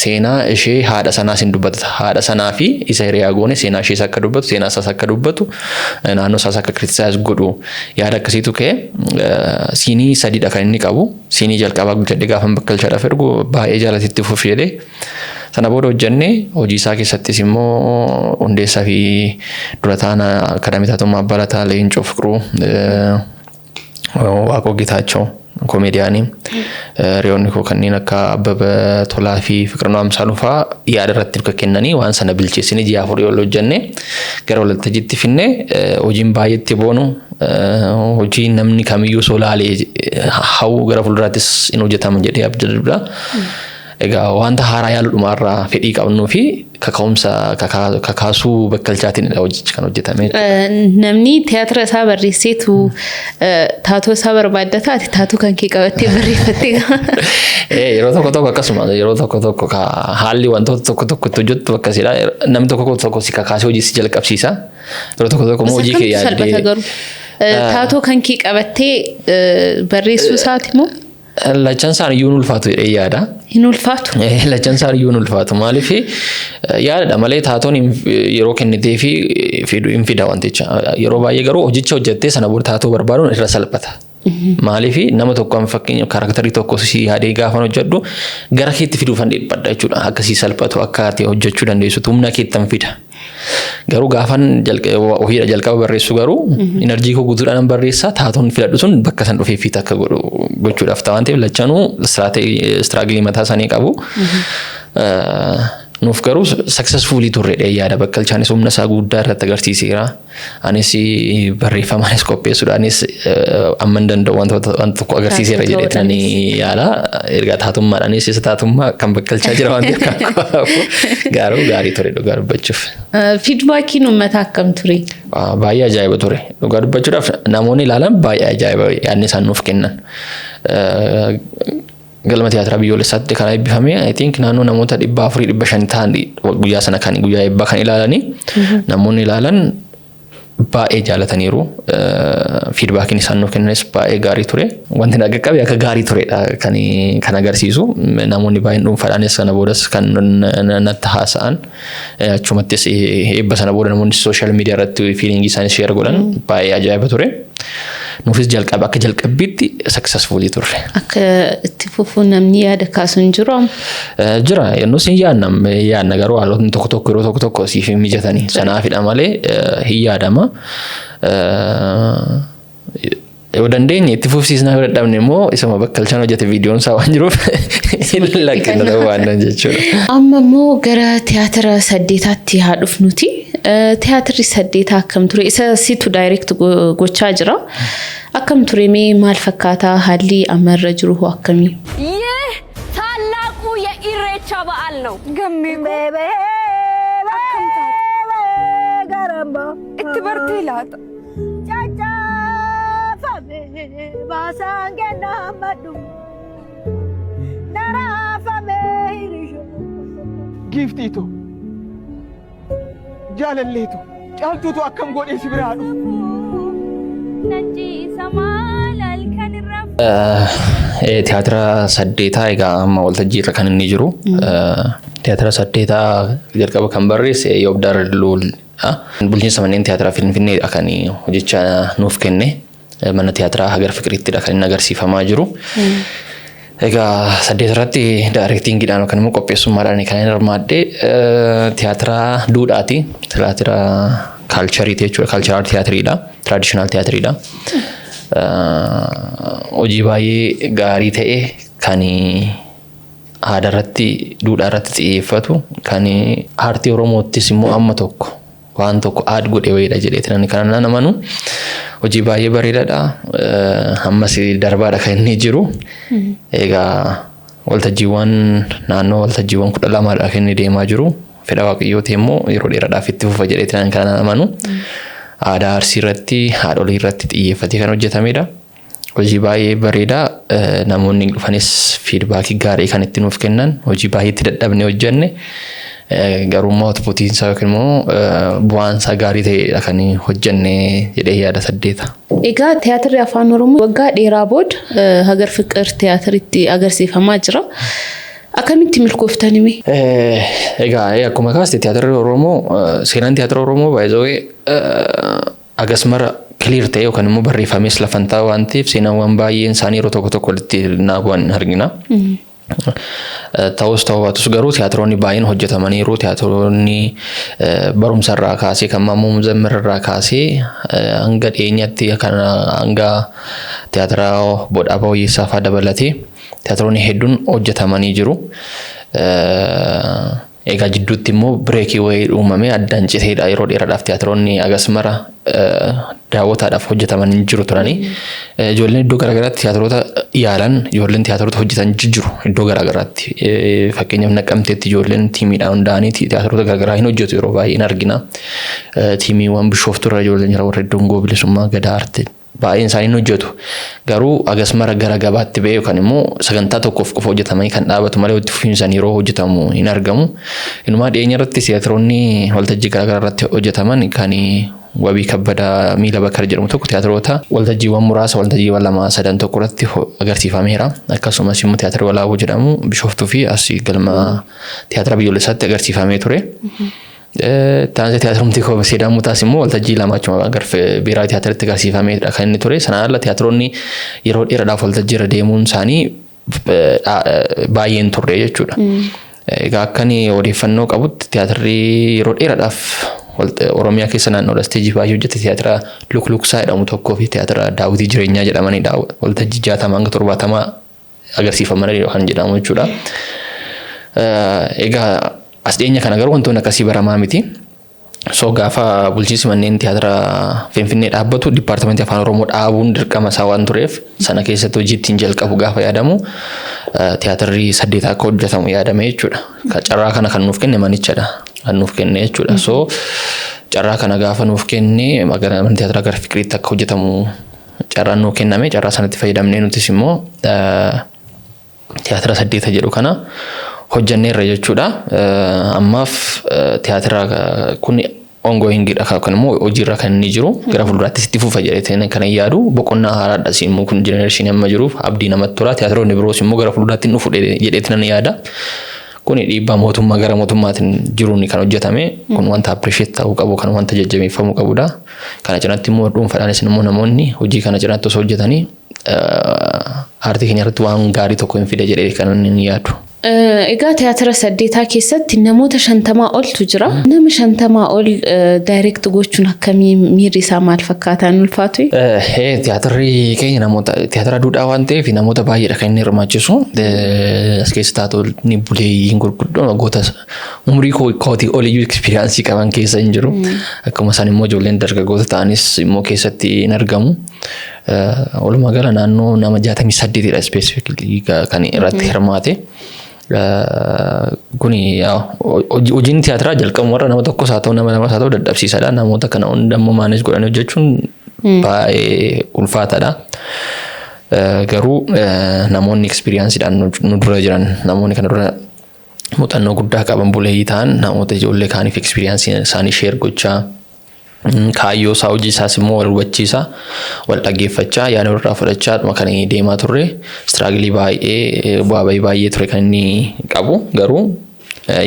S2: Seenaa ishee haadha sanaas hin dubbatata. Haadha sanaa fi isa hiriyaa goone seenaa ishees akka dubbatu, seenaa isaas akka dubbatu, naannoo isaas akka criticize godhu yaada akkasiitu ka'e. Sceneii sadiidha kan inni qabu. Sceneii jalqabaa hojjedhe gaafa Bakkalchaadhaaf ergu baay'ee jaalatitti fufi jedhee. Sana booda hojjennee, hojii isaa keessattis immoo hundeessaa fi dura taana akkaadaamii taatummaa Abbaa Lataa Leencoo Fiqiruu, Waaqoo Gitaachoo komeediyaanii, hiriyoonni koo kanneen akka Abbaba Tolaa fi Fiqirnoo Amsaaluu fa'aa yaada irratti harka kennanii, waan sana bilcheessinee ji'a 4 ol hojjennee gara waltajjiitti finne. Hojiin baay'eetti boonu, hojii namni kamiyyuu osoo laalee hawwu, gara fuulduraattis hin hojjetamu jedhee abdadudha. Egaa wanta haaraa yaaluudhumaarraa fedhii qabnuu fi kaka'umsa kakaasuu Bakkalchaatiin hojichi kan hojjetame.
S1: Namni tiyaatira isaa barreesseetu taatoo isaa barbaaddata, ati taatoo kan kee qabattee barreeffattee.
S2: Yeroo tokko tokko akkasuma, yeroo tokko tokko haalli wantoota tokko tokko itti hojjettu akkasidha. Namni tokko tokko si kakaasee hojii si jalqabsiisa. Yeroo tokko tokko immoo hojii kee
S1: yaaddee. Taatoo kan kee qabattee barreessuu isaati moo?
S2: Lachan isaan iyyuu hin ulfaatu jedhee yaada.
S1: Hin ulfaatu?
S2: Lachan isaan iyyuu hin ulfaatu. Maaliif, yaadadha malee taatoon yeroo kennitee fi fidu hin fida wanticha. Yeroo baay'ee garuu hojicha hojjettee sana booda taatoo barbaaduun irra salphata. Maaliif, nama tokko fakkeenya characterii tokko si yaadee gaafa hojjedhu gara keetti fiduufan dhiphadha jechuudha. Akka si salphatu, akka ati hojjechuu dandeessu humna keettan fida. Garuu gaafan ofiidha jalqaba barreessu garuu energy koo guutuudhaan barreessa, taatoon filadhu sun bakka san dhufee fiit akka godhu gochuudhaaf ta'a waan ta'eef, lachanuu struggleii mataa isaanii qabu. Nuuf garuu successfully turre yaada. Bakkalchaanis humna isaa guddaa irratti agarsiiseera. Anis barreeffamaanis qopheessuudhaanis amma hin danda'u wanta tokko agarsiiseera jedheetan yaala. Ergaa taatummaadhaanis isa taatummaa kan Bakkalchaa jira waan ta'eef, garuu gaarii ture dhugaa dubbachuuf.
S1: Feedbackiin uummataa akkam ture?
S2: Baay'ee ajaa'iba ture. Dhugaa dubbachuudhaaf, namoonni ilaalan baay'ee ajaa'iba yaadni isaan nuuf kennan. Galma Tiyaatiraa Biyyoolessaatti kan eebbifame, I think naannoo namoota 400, 500 ta'an guyyaa sana kan guyyaa eebbaa kan ilaalanii, namoonni ilaalan baay'ee jaalataniiru. Feedbackiin isaan nuuf kennanis baay'ee gaarii ture. Wanti na qaqqabe akka gaarii turedha kan agarsiisu. Namoonni baay'een dhuunfaadhaanis sana boodas kan natti haasa'an, achumattis eebba sana booda namoonni social media irratti feelingii isaanii share godhan baay'ee ajaa'iba ture. Nuufis jalqaba akka jalqabbiitti successfully turre.
S1: Akka itti fufuu namni yaada kaasu hin jiru?
S2: Jira, nus hin yaadna, yaadna, garuu haalotni tokko tokko yeroo tokko tokko siif hin mijatanii sanaafidha malee hin yaadama. Yoo dandeenye itti fufsiisnaa, yoo dadhabne immoo isuma Bakkalchaan hojjete viidiyoon isaa waan jiruuf lakkina ta'uu waan jechuudha.
S1: Amma immoo gara tiyaatira Saddeetaatti haa dhufnuti. Tiyaatirri Saddeetaa akkam ture? Isa situ direct gochaa jira. Akkam ture mee, maal fakkaataa, haalli ammarra jiru hoo akkamii?
S3: ይህ ታላቁ የኢሬቻ በዓል ነው።
S4: Gammee koo, itti bartee laata?
S5: Caccabfame baasaan kennamadhu naraafame hirisho.
S6: Giiftiitu, jaalalleetu, Caaltuutu akkam godhee si biraa dhufu.
S2: Tiyaatira Saddeetaa egaa amma waltajjii irra kan inni jiru. Tiyaatira Saddeetaa jalqaba kan barreesse Yoobdaar Luulidha. Bulchiinsa Manneen Tiyaatiraa Finfinneedha kan hojicha nuuf kenne. Mana Tiyaatiraa Hagar Fiqiriittidha kan inni agarsiifamaa jiru. Egaa Saddeet irratti directingiidhaan yookaan immoo qopheessummaadhaan kan inni hirmaadhe, tiyaatira duudhaati. Tiyaatira cultureiiti jechuudha. Cultural tiyaatiriidha. Traditional tiyaatiriidha. Hojii baay'ee gaarii ta'e kan aadaa irratti, duudhaa irratti xiyyeeffatu, kan aartii Oromoottis immoo amma tokko waan tokko add godhe wayiidha jedheetiin kan nan amanu. Hojii baay'ee bareedaadha. Ammas darbaadha kan inni jiru. Egaa waltajjiiwwan naannoo waltajjiiwwan 12dha kan inni deemaa jiru. Fedha Waaqayyooti immoo yeroo dheeraadhaaf itti fufa jedheetiin kan amanu. Aadaa Arsii irratti, haadholii irratti xiyyeeffatee kan hojjetamedha. Hojii baay'ee bareedaa, namoonni dhufanis feedbackii gaarii kan itti nuuf kennan, hojii baay'ee itti dadhabnee hojjenne, garuu immoo outputiin isaa yookiin immoo bu'aan isaa gaarii ta'edha kan hojjenne jedhee yaada Saddeeta.
S1: Egaa tiyaatirri Afaan Oromoo waggaa dheeraa booda Hagar Fiqir Tiyaatiritti agarsiifamaa jira. Akkamitti milkooftanii mee?
S2: Egaa akkuma kaaste, tiyaatirri Oromoo, seenaan tiyaatira Oromoo baay'ee agas mara clear ta'e yookaan immoo barreeffames lafan taa'u waan ta'eef, seenaawwan baay'een isaanii yeroo tokko tokko walitti naabu'an argina. Ta'us ta'uu baatus garuu tiyaatiroonni baay'een hojjetamaniiru. Tiyaatiroonni barumsa irraa kaasee, kan Maammoo Muzammir irraa kaasee hanga dhiyeenyatti kan hanga tiyaatira Bodhaabaa Wayyeessaa fa'aa dabalatee tiyaatiroonni hedduun hojjetamanii jiru. Egaa jidduutti immoo breakii wayii uumamee addaan citeedha, yeroo dheeraadhaaf tiyaatiroonni agas mara daawwataadhaaf hojjetaman hin jiru turanii. Ijoolleen iddoo garaagaraatti tiyaatiroota yaalan, ijoolleen tiyaatiroota hojjetan jiru iddoo garaagaraatti. Fakkeenyaaf, Naqqamteetti ijoolleen tiimiidhaan hundaa'anii tiyaatiroota garaagaraa hin hojjetu, yeroo baay'ee hin argina. Tiimiiwwan Bishooftuurra ijoolleen jira, warra Dungoo Bilisummaa, Gadaa Aartii, baay'een isaanii hin hojjetu. Garuu agas mara gara gabaatti ba'ee yookaan immoo sagantaa tokkoof qofa hojjetamanii kan dhaabatu malee itti fufiinsaan yeroo hojjetamu hin argamu. Inumaa dhiyeenya irratti tiyaatiroonni waltajjii garaagaraa irratti hojjetaman, kan Wabii Kabbadaa Miila Bakar jedhamu tokko, tiyaatiroota waltajjiiwwan muraasa, waltajjiiwwan lama sadan tokko irratti agarsiifameera. Akkasumas immoo Tiyaatirri Walaaboo jedhamu Bishooftuu fi asii Galma Tiyaatira Biyyoolessaatti agarsiifamee ture. Taansee tiyaatirumti koo Siidaa Mutaas immoo waltajjii lama achuma Biiraawi Tiyaatiritti agarsiifameedha kan inni ture. Sanaan ala tiyaatiroonni yeroo dheeraadhaaf waltajjii irra deemuun isaanii baay'een turre jechuudha. Egaa akka inni odeeffannoo qabutti, tiyaatirri yeroo dheeraadhaaf Oromiyaa keessa naannoo isteejii baay'ee hojjete tiyaatira Lukluksaa jedhamu tokkoo fi tiyaatira Daawwitii Jireenyaa jedhamanidha. Waltajjii 60 hanga 70 agarsiifamanii kan jedhamu jechuudha. Egaa As dhiyeenya kana garuu wantoonni akkasii baramaa miti. So gaafa bulchiinsi manneen tiyaatira Finfinnee dhaabbatu, dipaartimentii Afaan Oromoo dhaabuun dirqama isaa waan tureef, sana keessatti hojii ittiin jalqabu gaafa yaadamu, tiyaatirri saddeet akka hojjetamu yaadame jechuudha. Carraa kana kan nuuf kenne manichadha. Kan nuuf kenne jechuudha. So carraa kana gaafa nuuf kenne, mana tiyaatiraa gara Fiqiriitti akka hojjetamu carraan nuuf kenname. Carraa sanatti fayyadamnee nutis immoo tiyaatira saddeeta jedhu kana hojjanneerra jechuudha. Ammaaf tiyaatira kun ongoingidha, kan immoo hojiirra kan inni jiru, gara fuulduraattis itti fufa jedhee kan yaadu. Boqonnaa haaraadha immoo kun, generationii amma jiruuf abdii namatti tola. Tiyaatiroonni biroos immoo gara fuulduraatti dhufu jedheetti nan yaada. Kuni dhiibbaa mootummaa gara mootummaatiin jiruun kan hojjetame kun wanta appreciate ta'uu qabu, kan wanta jajjabeeffamuu qabudha. Kana cinatti immoo dhuunfaadhaanis immoo namoonni hojii kana cinatti osoo hojjetanii aartii keenya irratti waan gaarii tokko hin fide jedhee kan inni yaadu.
S1: Egaa tiyaatira saddeetaa keessatti namoota 50 oltu jira. Nama 50 ol direct gochuun akkamii, miirri isaa maal fakkaataan ulfaatu?
S2: Tiyaatirri keenya namoota tiyaatira duudhaa waan ta'eef namoota baay'eedha kan inni hirmaachisu. As keessa taatonni buleeyyiin gurguddoon waggoota umurii kootii oliyyuu experience qaban keessa hin jiru. Akkuma isaan immoo ijoolleen dargaggoota ta'anis immoo keessatti hin argamu. Walumaa gala naannoo nama 68dha specifically kan irratti hirmaate. Kuni hojiin tiyaatiraa jalqabumarra nama tokkos haa ta'u, nama lamas haa ta'u, dadhabsiisaadha. Namoota kana hunda immoo manage godhanii hojjechuun baay'ee ulfaataadha. Garuu namoonni experienceiidhaan nu dura jiran, namoonni kana dura muuxannoo guddaa qaban, buleeyyii ta'an, namoota ijoollee kaaniif experience isaanii share gochaa, kaayyoo isaa, hojii isaas immoo wal hubachiisaa, wal dhaggeeffachaa, yaada irraa fudhachaa dhuma kan inni deemaa turre. Struggle baay'ee, bu'aa bahii baay'ee ture kan inni qabu. Garuu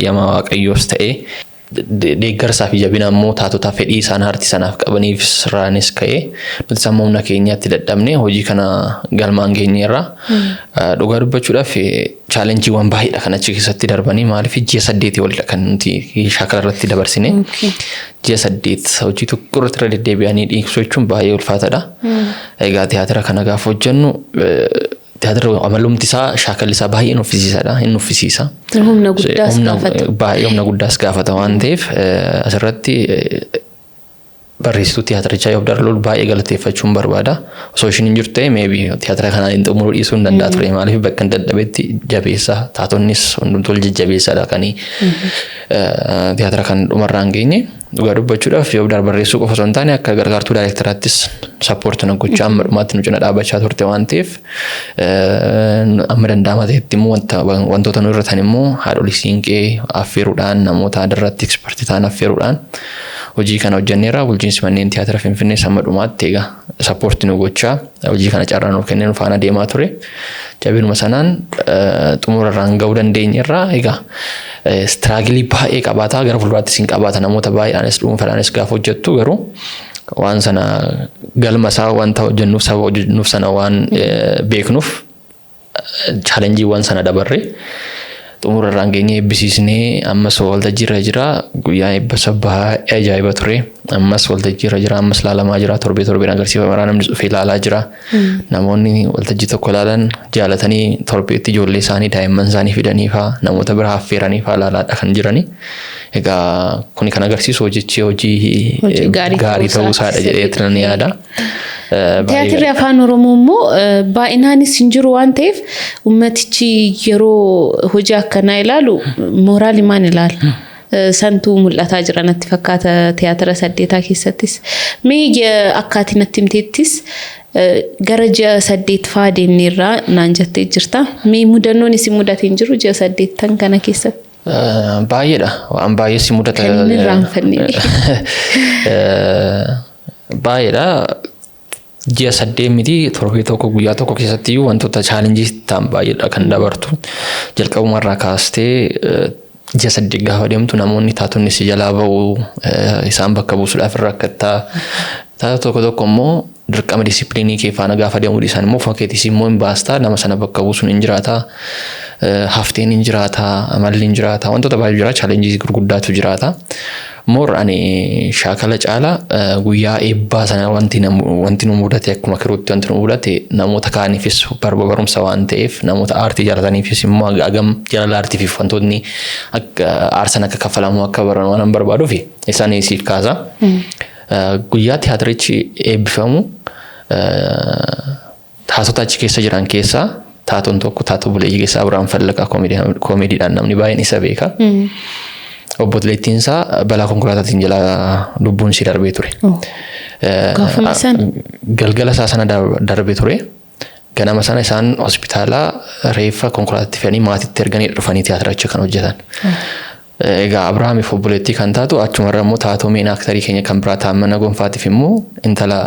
S2: yama Waaqayyoos ta'ee, deeggarsaa fi jabina immoo taatota fedhii isaan aartii sanaaf qabaniif sirraanis ka'ee, nuti sammuu humna keenyaatti dadhabnee hojii kana galmaan geenyeerra. Dhugaa dubbachuudhaaf challengeiiwwan baay'eedha kan achi keessatti darbanii. Maaliif, ji'a 8 olidha kan nuti shaakala irratti dabarsine. Ji'a 8 hojii tokko irratti irra deddeebi'anii dhiyeessuu jechuun baay'ee ulfaataadha. Egaa tiyaatira kana gaafa hojjennu, tiyaatira amalumti isaa, shaakalli isaa baay'ee nuffisiisaadha. Hin nuffisiisa.
S1: Humna guddaas gaafata.
S2: Baay'ee humna guddaas gaafata waan ta'eef, asirratti barreessituu tiyaatirichaa Yoobdaar Lol baay'ee galateeffachuun barbaada. Osoo ishiin hin jirtu ta'e, maybe tiyaatira kanaan hin xumuruu dhiisuu hin danda'a ture. Maaliif, bakka hin dadhabetti jabeessa, taatonnis hundumtuu wal jajjabeessaadha kan tiyaatira kan dhumarraan geenye. Dhugaa dubbachuudhaaf Yoobdaar barreessuu qofa osoo hin taane, akka gargaartuu daayirektaraattis support na gochaa amma dhumaatti nu cina dhaabbachaa turte waan ta'eef, amma danda'ama ta'etti immoo wantoota nu irratan immoo haadholii siinqee affeeruudhaan, namoota aadaa expertii ta'an affeeruudhaan hojii kana hojjenneerra. Bulchiinsi manneen tiyaatira Finfinnee hamma dhumaatti egaa support nu gochaa, hojii kana carraa nuuf kennee nu faana deemaa ture. Jabinuma sanaan xumurarraan gahuu dandeenyerra. Egaa struggle baay'ee qabaata, gara fuulduraattis hin qabaata, namoota baay'eedhaanis dhuunfaadhaanis gaafa hojjettu. Garuu waan sana galma isaa, wanta hojjennuuf, saba hojjennuuf sana waan beeknuuf, challengeiiwwan sana dabarree xumurarraan geenyee eebbisiisnee, ammas waltajjiirra jira. Guyyaa eebbisa baay'ee ajaa'iba ture. Ammas waltajjiirra jira, ammas ilaalamaa jira, torbee torbeen agarsiifamaa, namni dhufee ilaalaa jira. Namoonni waltajjii tokko ilaalan jaalatanii torbeetti ijoollee isaanii, daa'imman isaanii fidanii faa, namoota biraa affeeranii faa ilaalaadha kan jirani. Egaa kuni kan agarsiisu hojichi hojii gaarii ta'uu isaadha jedhee nan yaada.
S1: Tiyaatirri Afaan Oromoo immoo baay'inaanis hin jiru waan ta'eef, ummatichi yeroo hojii akkanaa ilaalu moraalimaan ilaala. Santuu mul'ataa jira natti fakkaata tiyaatira saddeetaa keessattis. Mee akkaatii natti himteettis gara ji'a 8 fa'aa deemneerraa naan jettee jirta. Mee mudannoon isin mudate hin jiru ji'a 8 kana keessatti?
S2: Baay'eedha. Waan baay'ee si mudata.
S1: Kan inni irraanfanne.
S2: Baay'eedha. Ji'a 8 miti, torbee tokko, guyyaa tokko keessatti iyyuu wantoota challenge ta'an baay'eedha kan dabartu. Jalqabumarraa kaastee ji'a 8 gaafa deemtu, namoonni taatonni si jalaa ba'u, isaan bakka buusuudhaaf irra akkattaa. Taatota tokko tokko immoo dirqama discipline kee faana gaafa deemuu dhiisan immoo fakkeetis immoo hin baastaa, nama sana bakka buusuun hin jiraata. Hafteen hin jiraata, amalli hin jiraata, wantoota baay'ee jira, challenge gurguddaatu jiraata. More ani shaakala caalaa guyyaa eebbaa sana wanti nu mudate, akkuma crewtti wanti nu mudate, namoota kaaniifis barumsa waan ta'eef, namoota aartii jaalataniifis immoo hagam jaalala aartiif wantoonni akka aarsan akka kaffalamu akka baran waan hin barbaaduuf isaan siif kaasa. Guyyaa tiyaatirichi eebbifamu taatota achi keessa jiran keessaa taatoon tokko, taatoo buleeyyii keessaa Abiraam Fallaqaa, koomeediidhaan namni baay'een isa beeka. Obboleettiin isaa balaa konkolaataatiin jalaa lubbuun ishee darbee ture.
S1: Gaafuma sana?
S2: Galgala isaa sana darbee ture. Ganama sana isaan hospitaalaa reeffa konkolaataatti fe'anii maatiitti erganii dhufanii tiyaatiricha kan hojjetan. Egaa Abiraamiif obboleettii kan taatu, achumarra immoo taatoo main actorii keenya kan biraa Taammana Gonfaatiif immoo intala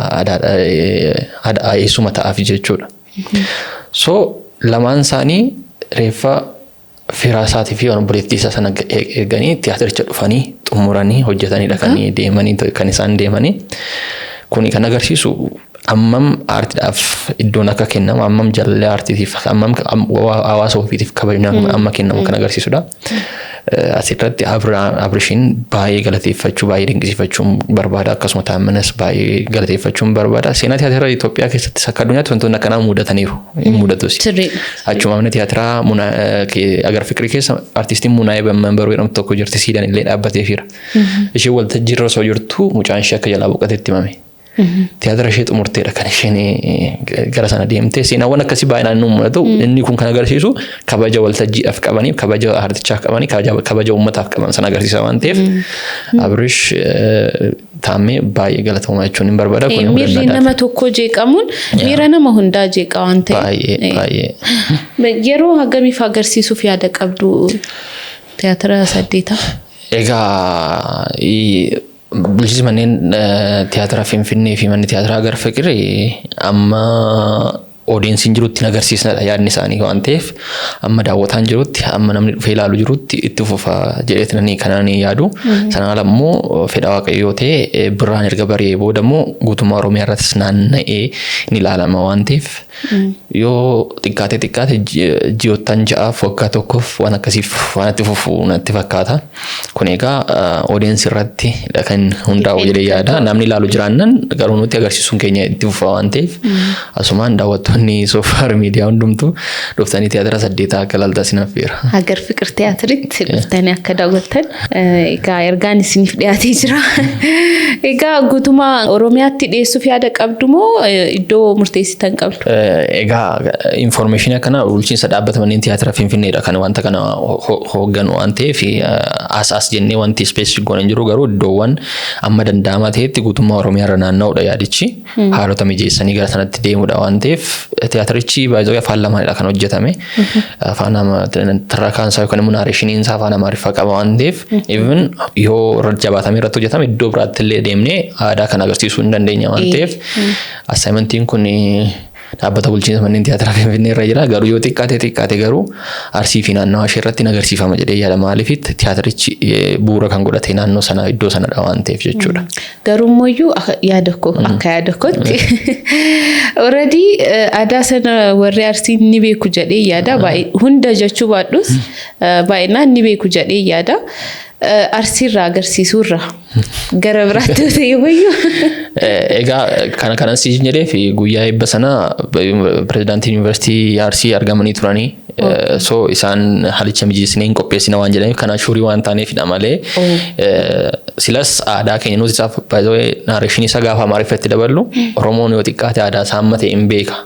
S2: eessuma ta'aaf jechuudha. So lamaan isaanii reeffa firaa isaatii fi obboleettii isaa sana erganii tiyaatiricha dhufanii xumuranii hojjetanidha kan deemanii kan isaan deemanii. Kuni kan agarsiisu hammam aartiidhaaf iddoon akka kennamu, hammam jaalalli aartiitiif, hammam hawaasa ofiitiif kabajni amma kennamu kan agarsiisudha. Asirratti Abrishiin baay'ee galateeffachuu, baay'ee dinqisiifachuun barbaada, akkasuma Taammanas baay'ee galateeffachuun barbaada. Seenaa tiyaatira Itoophiyaa keessattis akka addunyaatti wantoonni akkanaa mudataniiru. Hin mudatus. Achuma mana tiyaatiraa Agar Fiqirii keessa artistiin Munaayee Bammanbaruu jedhamtu tokko jirti, siidaan illee dhaabbateefiira. Isheen waltajjii irra osoo jirtu mucaan ishee akka jalaa boqotetti himame. Tiyaatira ishee xumurteedha kan isheen gara sana deemte. Seenaawwan akkasii baay'inaan nu mul'atu. Inni kun kan agarsiisu kabaja waltajjiidhaaf qabanii, kabaja aartichaaf qabanii, kabaja uummataaf qaban sana agarsiisa waan ta'eef, Abrish, Taammee, baay'ee galatoomaa jechuun hin barbaada. Kun
S1: Miirri nama tokko jeeqamuun miira nama hundaa jeeqa waan ta'eef.
S2: Baay'ee baay'ee.
S1: Yeroo hagamiif agarsiisuuf yaada qabdu tiyaatira saddeetaa?
S2: Egaa bulchiinsi manneen tiyaatira Finfinnee fi manni tiyaatiraa Agar Fiqirii amma audienceiin jirutti hin agarsiisnadha yaadni isaanii waan ta'eef, amma daawwataan jirutti, amma namni dhufee ilaalu jirutti itti fufa jedheetinanii kanaan yaadu. Sanaan ala immoo fedha Waaqayyoo ta'e birraan erga bari'ee booda immoo guutummaa Oromiyaa irrattis naanna'ee ni ilaalama waan ta'eef, yoo xiqqaate xiqqaate ji'oottan 6f, waggaa tokkoof waan akkasiif waan itti fufu natti fakkaata. Kun egaa audience irratti kan hundaa'u jedhee yaada. Namni ilaalu jiraannan garuu nuti agarsiisuun keenya itti fufa waan ta'eef, asumaan daawwattoonni Soofar Miidiyaa hundumtuu dhuftanii tiyaatira saddeetaa akka ilaaltan isin affeera.
S1: Hagar Fiqir Tiyaatiritti dhuftanii akka daawwattan egaa ergaan isiniif dhiyaatee jira. Egaa guutummaa Oromiyaatti dhiyeessuuf yaada qabdu moo iddoo murteessitan qabdu?
S2: Egaa information akkana bulchiinsa dhaabbata manneen tiyaatira Finfinneedha kan wanta kana hoogganu waan ta'eef, as as jennee wanti specific goone hin jiru, garuu iddoowwan amma danda'amaa ta'etti guutummaa Oromiyaa irra naanna'uudha yaadichi. Haalota mijeessanii gara sanatti deemudha waan ta'eef, tiyaatirichi baay'ee afaan lamaanidha kan hojjetame. Afaan tarrakaan isaa yookaan immoo narrationiin isaa afaan Amaariffaa qaba waan ta'eef, even yoo irra jabaatamee irratti hojjetame iddoo biraatti illee deemnee aadaa kana agarsiisuu hin dandeenya waan ta'eef, assignmentiin kun dhaabbata bulchiinsa manneen tiyaatiraa Finfinnee irra jira. Garuu yoo xiqqaate xiqqaate garuu Arsii fi naannawaa ishee irratti hin agarsiifama jedhee yaada. Maaliif, tiyaatirichi bu'uura kan godhate naannoo sana, iddoo sanadha waan ta'eef jechuudha.
S1: Garuu immoo yaada koo, akka yaada kootti, already aadaa sana warri Arsii ni beeku jedhee yaada. Hunda jechuu baadhus baay'inaan ni beeku jedhee yaada. Arsiirraa agarsiisuurra gara biraatti yoo ta'e wayyu.
S2: Egaa kana kanan siin jedhee fi guyyaa eebba sana pirezidaantiin yuunivarsiitii Arsii argamanii turanii. So isaan halicha mijeessinee hin qopheessina waan jedhaniif kana sure waan taaneefidha malee, silas aadaa keenya nuti isaaf baay'ee narrationii isaa gaafa Amaariffatti daballu, Oromoon yoo xiqqaate aadaa isaa amma ta'e hin beeka.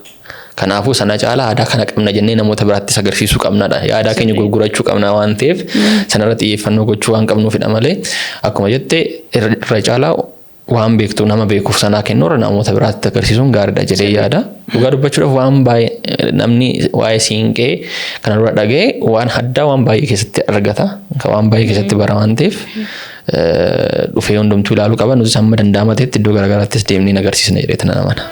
S2: Kanaafuu sana caalaa aadaa kana qabna jennee namoota biraattis agarsiisuu qabnadha. Aadaa keenya gurgurachuu qabna waan ta'eef, sanarra xiyyeeffannoo gochuu waan qabnuufidha malee, akkuma jette irra caalaa waan beektu nama beekuuf sanaa kennuurra namoota biraatti agarsiisuun gaariidha jedhee yaada. Dhugaa dubbachuudhaaf waan baay'ee namni waa'ee siinqee kana dura dhaga'e waan addaa waan baay'ee keessatti argata. Waan baay'ee keessatti bara waan ta'eef, dhufee hundumtuu ilaaluu qaba. Nutis hamma danda'ama ta'etti iddoo garaagaraattis deemnee agarsiisna jedhee tana amana.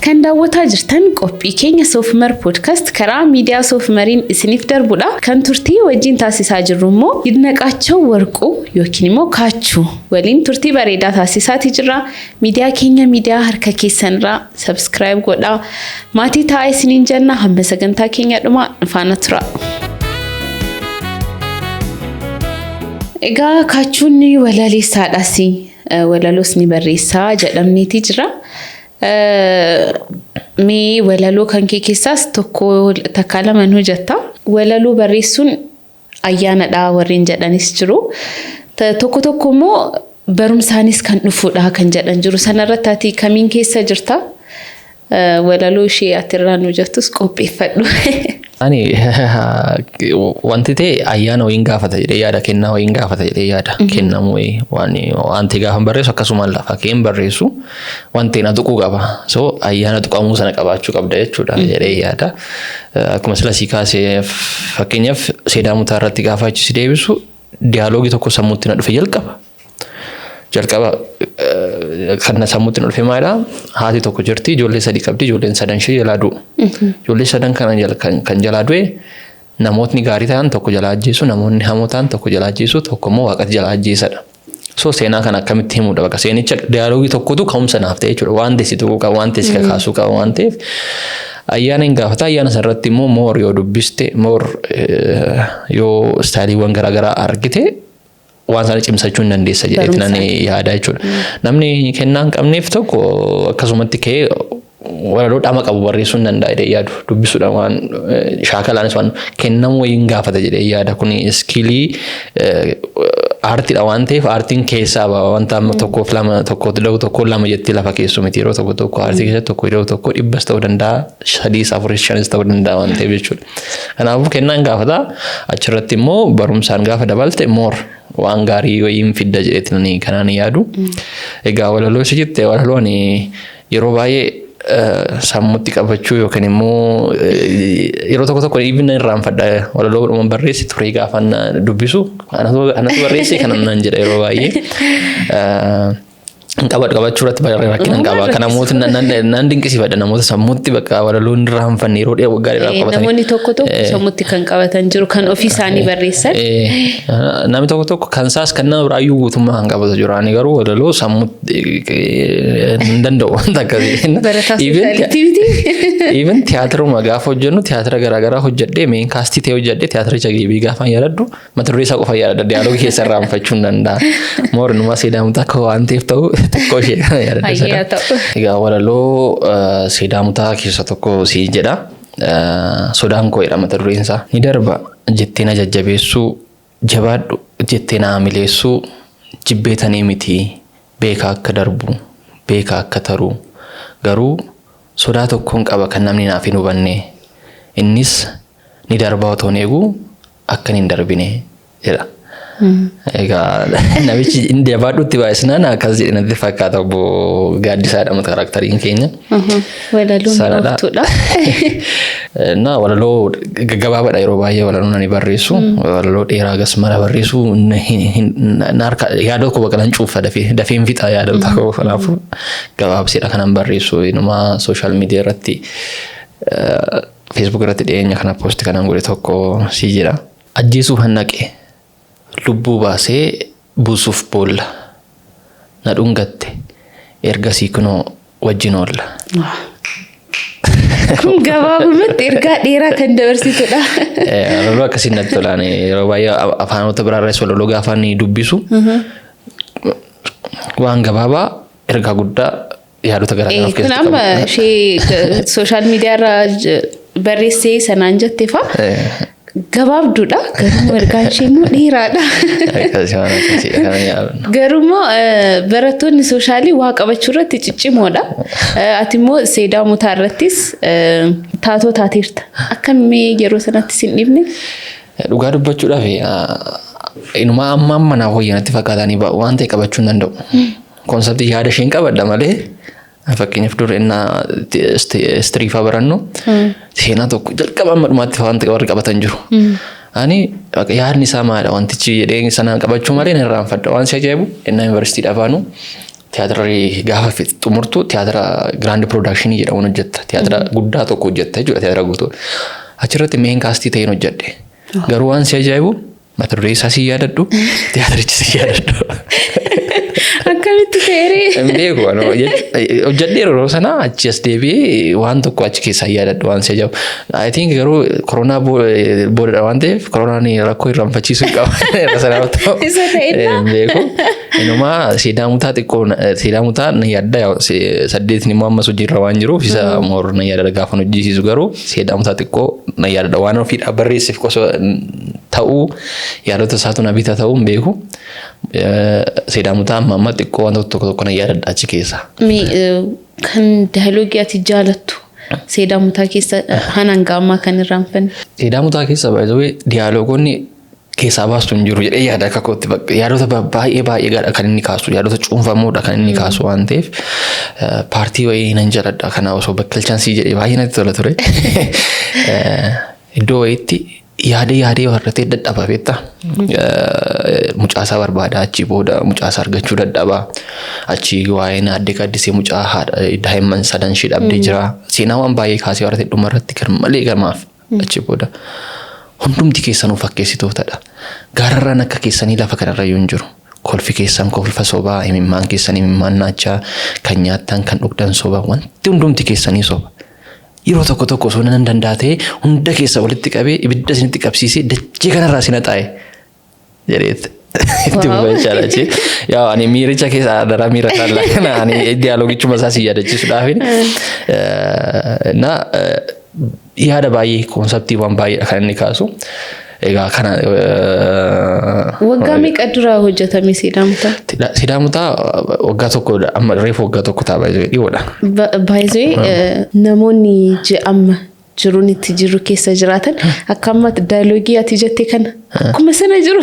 S1: Kan daawwataa jirtan qophii keenya Soofmar Podcast karaa miidiyaa Soofmariin isiniif darbudha. Kan turtii wajjin taasisaa jirru immoo Yidnaqaachoo Warquu yookiin immoo Kaachuu waliin turtii bareedaa taasisaatii jirra. Miidiyaa keenya miidiyaa harka keessanirraa subscribe godhaa. Maatii taa'aa isiniin jenna, hamma sagantaa keenya dhumaa nu faana tura. Egaa Kaachuun walaleessaadhas, walaloos ni barreessaa jedhamneeti jira. Mee walaloo kan kee keessaas tokko takkaa lama nu hojjetta. Walaloo barreessuun ayyaanadha warreen jedhanis jiru. Tokko tokko immoo barumsaanis kan dhufudha kan jedhan jiru. Sanarratti ati kamiin keessa jirta? Walaloo ishee ati irraa nu jettus qopheeffadhu.
S2: Ani wanti ta'e ayyaana wayiin gaafata jedhee yaada, kennaa wayiin gaafata jedhee yaada, kennamu wayii waan wanti gaafa barreessu akkasumaan lafa keen barreessu wanti na tuquu qaba. So ayyaana tuqamuu sana qabaachuu qabda jechuudha jedhee yaada. Akkuma sila sii kaasee, fakkeenyaaf Seedaa Mutaa irratti gaafa achi si deebisu, dialogue tokko sammuutti na dhufe jalqaba. Jalqaba kan na sammuutti na dhufe maalidha? Haati tokko jirti, ijoollee sadii qabdi, ijoolleen sadan ishee jalaa du'u. Ijoollee sadan kana kan jalaa du'e namootni gaarii ta'an tokko jalaa ajjeesu, namoonni hamoo ta'an tokko jalaa ajjeesu, tokko immoo waaqati jalaa ajjeesadha. So seenaa kana akkamitti himuudha bakka seenicha dialogue tokkotu ka'umsa naaf ta'e jechuudha. Waan ta'e si tuquu qaba, waan ta'e si kakaasuu qaba waan ta'eef ayyaana hin gaafata. Ayyaana sanarratti immoo more yoo dubbiste, more yoo styleiiwwan garaagaraa argite, waan sana cimsachuu hin dandeessa jedheeti nan yaada jechuudha. Namni kennaa hin qabneef tokko akkasumatti ka'ee walaloo dhama qabu barreessuu hin danda'a jedhee yaadu, dubbisuudhaan waan shaakalaanis waan kennamu wayiin gaafata jedhee yaada. Kuni skill aartiidha waan ta'eef, aartiin keessaa ba'a. Wanta amma tokkoof lama, tokkootti da'u, tokko lama jettee lafa keessu miti. Yeroo tokko tokko aartii keessatti tokko da'u tokko dhibbas ta'uu danda'a, sadiis, afuris, shanis ta'uu danda'a waan ta'eef jechuudha. Kanaafuu kennaan gaafata, achirratti immoo barumsaan gaafa dabalte more waan gaarii wayiin fidda jedheetti kanaan yaadu. Egaa walaloo isa jette, walaloo ani yeroo baay'ee sammuutti qabachuu yookiin immoo yeroo tokko tokko even irraanfadha. Walaloo dhuma barreesse ture gaafa dubbisu, anatu barreesse kana naan jedha yeroo baay'ee. Qabadhu qabachuu irratti baay'ee rakkina qaba. Kan namoota nan dinqisiifadha, namoota sammuutti bakka walaloo hin irraanfanne yeroo dheeraa, waggaa dheeraa qabatanii.
S1: Namoonni tokko tokko sammuutti kan qabatan jiru, kan ofii isaanii barreessan.
S2: Namni tokko tokko kan isaas kan nama biraayyuu guutummaa kan qabatu jira. Ani garuu walaloo sammuutti hin danda'u wanta akkasii.
S1: Barataa sociality miti.
S2: Even tiyaatiruma gaafa hojjennu, tiyaatira garaagaraa hojjedhee, main cast ta'ee hojjedhee, tiyaatiricha geebii gaafa yaadadhu mata duree isaa qofa yaadadha. Dialogue keessa irraanfachuu hin danda'a. More numa Seedaa akka waan ta'eef ta'u xiqqoo ishee kana yaadadha.
S1: Hayyee, haa ta'u.
S2: Egaa walaloo Seedaa Mutaa keessa tokko sii jedha. Sodaan koo jedha mata dureen isaa. Ni darba jettee na jajjabeessuu, jabaadhu jettee na amileessuu, jibbeetanii miti, beeka akka darbu, beeka akka taru, garuu sodaa tokkoon qaba kan namni naaf hin hubanne, innis ni darbaa otoo hin eeguu akka hin darbine jedha. Egaa namichi inni jabaadhutti baay'isnaan akkas jedhe natti fakkaata, obbo Gaaddisaa jedhama characteriin keenya.
S1: Walaloon
S2: Sanadha.
S1: dhooftuudha.
S2: Na walaloo gaggabaabaadha yeroo baay'ee walaloo nani barreessu. Walaloo dheeraa gas mara barreessu na harka yaada koo bakka nan cuufa, dafee dafeen fixa yaada tokko, kanaafuu gabaabseedha kanan barreessu. Inuma social media irratti, Facebook irratti dhiyeenya kana post kanan godhe tokko si jedha. Ajjeesuuf hannaqe, lubbuu baasee buusuuf boolla, na dhungatte, ergasii kunoo wajjin oolla.
S1: Kun gabaabumatti ergaa dheeraa kan dabarsitudha.
S2: Walaloo akkasiin natti tolaan. Yeroo baay'ee afaanota biraarraas walaloo gaafa inni dubbisu waan gabaabaa ergaa guddaa yaadota garaagaraa of
S1: Kun
S2: keessatti
S1: amma
S2: qabu.
S1: ishee social media irra barreessee sanaan jette fa'a gabaabduudha, garuu ergaan ishee immoo dheeraadha.
S2: Akkasii, waan akkasiidha kana yaadnu.
S1: Garuu immoo barattoonni social waa qabachuu irratti ciccimoodha. Ati immoo Seedaa Mutaa irrattis taatoo taateerta. Akkamii yeroo sanatti sin dhibne?
S2: Dhugaa dubbachuudhaaf, inumaa amma amma naaf wayya natti fakkaatanii waan ta'e qabachuu hin danda'u. Concept yaada isheen qabadha malee, fakkeenyaaf dur innaa history faa barannu seenaa tokko jalqaba amma dhumaatti wanta warri qabatan jiru. Ani yaadni isaa maalidha wantichi jedhee sana qabachuu malee hin irraanfadha. Waan si ajaa'ibu, innaa yuunivarsiitiidhaa baanu tiyaatira gaafa xumurtu tiyaatira grand production jedhamuun hojjetta. Tiyaatira guddaa tokko hojjetta jechuudha, tiyaatira guutuu. Achirratti main cast ta'een hojjedhe. Garuu waan si ajaa'ibu, mata duree isaa si yaadadhu, tiyaatirichi si yaadadhu.
S1: Akkamitti ta'eree?
S2: Hin beeku hojjedheera yeroo sana achi as deebi'ee waan tokko achi keessaa yaadadhu waan si ajaa'ibu. I think garuu koronaa boodadha waan ta'eef koronaan rakkoo irraanfachiisuu qaba. Yeroo sanaaf ta'u.
S1: Isa ta'inna?
S2: Hin beeku. Inumaa siidaa mutaa xiqqoo siidaa mutaa na yaadda, saddeetni immoo ammas hojiirra waan jiruuf isa moor na yaadadha. Gaafa hojjisiisu garuu siidaa mutaa xiqqoo na yaadadha, waan ofiidhaa barreesseef osoo ta'uu yaadota isaatu na bita ta'uu hin beeku. Siidaa mutaa amma amma xiqqoo waan tokko tokko na yaadadha achi keessa.
S1: Mee kan dialogue ati jaalattu Seedaa Mutaa keessa hananga ammaa kan irraanfanne?
S2: Siidaa mutaa keessa baay'ee dialogue keessaa baastu hin jiru jedhee yaada akka kootti. Yaadota baay'ee baay'ee gaadha kan inni kaasu, yaadota cuunfamuudha kan inni kaasu waan ta'eef part wayii nan jaaladha. Kana osoo bakkalchaansii jedhee baay'ee natti tola ture. Iddoo wayiitti yaadee yaadee warratee dadhaba beektaa. Mucaasaa barbaada, achii booda mucaasaa argachuu dadhaba. Achii waa'een aadde Gaaddisee mucaa haadha daa'imman sadan ishee dhabdee jira. Seenaa waan baay'ee kaasee warratee dhumarratti garmalee gamaaf achi booda, "Hundumti keessanuu fakkeessitootadha. Gaararraan akka keessanii lafa kanarra iyyuu hin jiru. Kolfi keessan kolfa sobaa, imimmaan keessan imimmaan naachaa, kan nyaattan kan dhugdan soba, wanti hundumti keessanii soba. Yeroo tokko tokko osoo nan danda'a ta'ee hunda keessa walitti qabee ibidda isinitti qabsiisee dachee kanarraa isin haxaa'e," jedheet itti fufa jechaadha achi. Yaa ani miiricha keessa daraa miira isaa kana ani dialogue ichuma isaa si yaadachiisuudhaafin. Na yaada baay'ee, concept iiwwan baay'eedha kan inni kaasu. Egaa kana.
S1: Waggaa meeqa dura hojjetame Siidaa Mutaa?
S2: Siidaa Mutaa waggaa tokko, amma reefu waggaa tokko ta'a, dhiyoodha.
S1: Baay'ee namoonni amma jiruun itti jiru keessa jiraatan akka amma dialogue ati jette kana akkuma sana jiru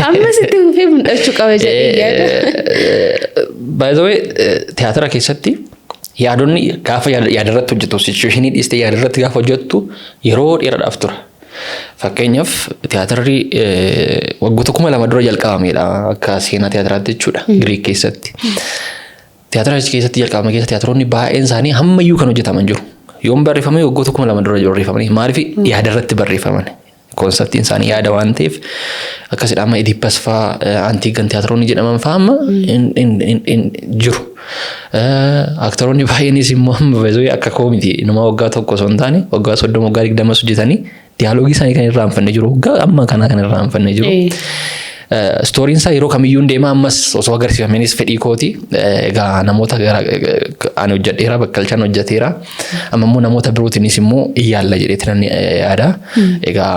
S1: ammas itti fufee mul'achuu qaba jedhee yaada.
S2: By the way, tiyaatira keessatti yaadonni gaafa yaadarratti hojjetu, situation dhiistee yaadarratti gaafa hojjettu yeroo dheeraadhaaf tura. Fakkeenyaaf tiyaatirri waggoota 2000 dura jalqabamedha akka seenaa tiyaatiraatti jechuudha, Giriik keessatti. Tiyaatira achi keessatti jalqabame keessa tiyaatiroonni baay'een isaanii hammayyuu kan hojjetaman jiru. Yoom barreeffame? Waggoota 2000 dura barreeffamanii. Maaliif? Yaadarratti barreeffaman. Concept iin isaanii yaada waan ta'eef akkasidha. Amma Oedipus fa'aa, Antigone tiyaatiroonni jedhaman fa'aa amma jiru. Actor oonni baay'eenis immoo amma akka koo miti, nama waggaa tokko osoo hin taane waggaa 30, waggaa 20 hojjetanii dialogue isaanii kan irraanfanne jiru. Waggaa amma kanaa kan irraanfanne jiru. Story n isaa yeroo kamiyyuu deema, ammas osoo agarsiifamenis fedhii kooti. Egaa namoota gara ani hojjedheera, bakkalchaan hojjeteera. Amma immoo namoota birootiinis immoo iyyaalla jedheeti nan yaada. Egaa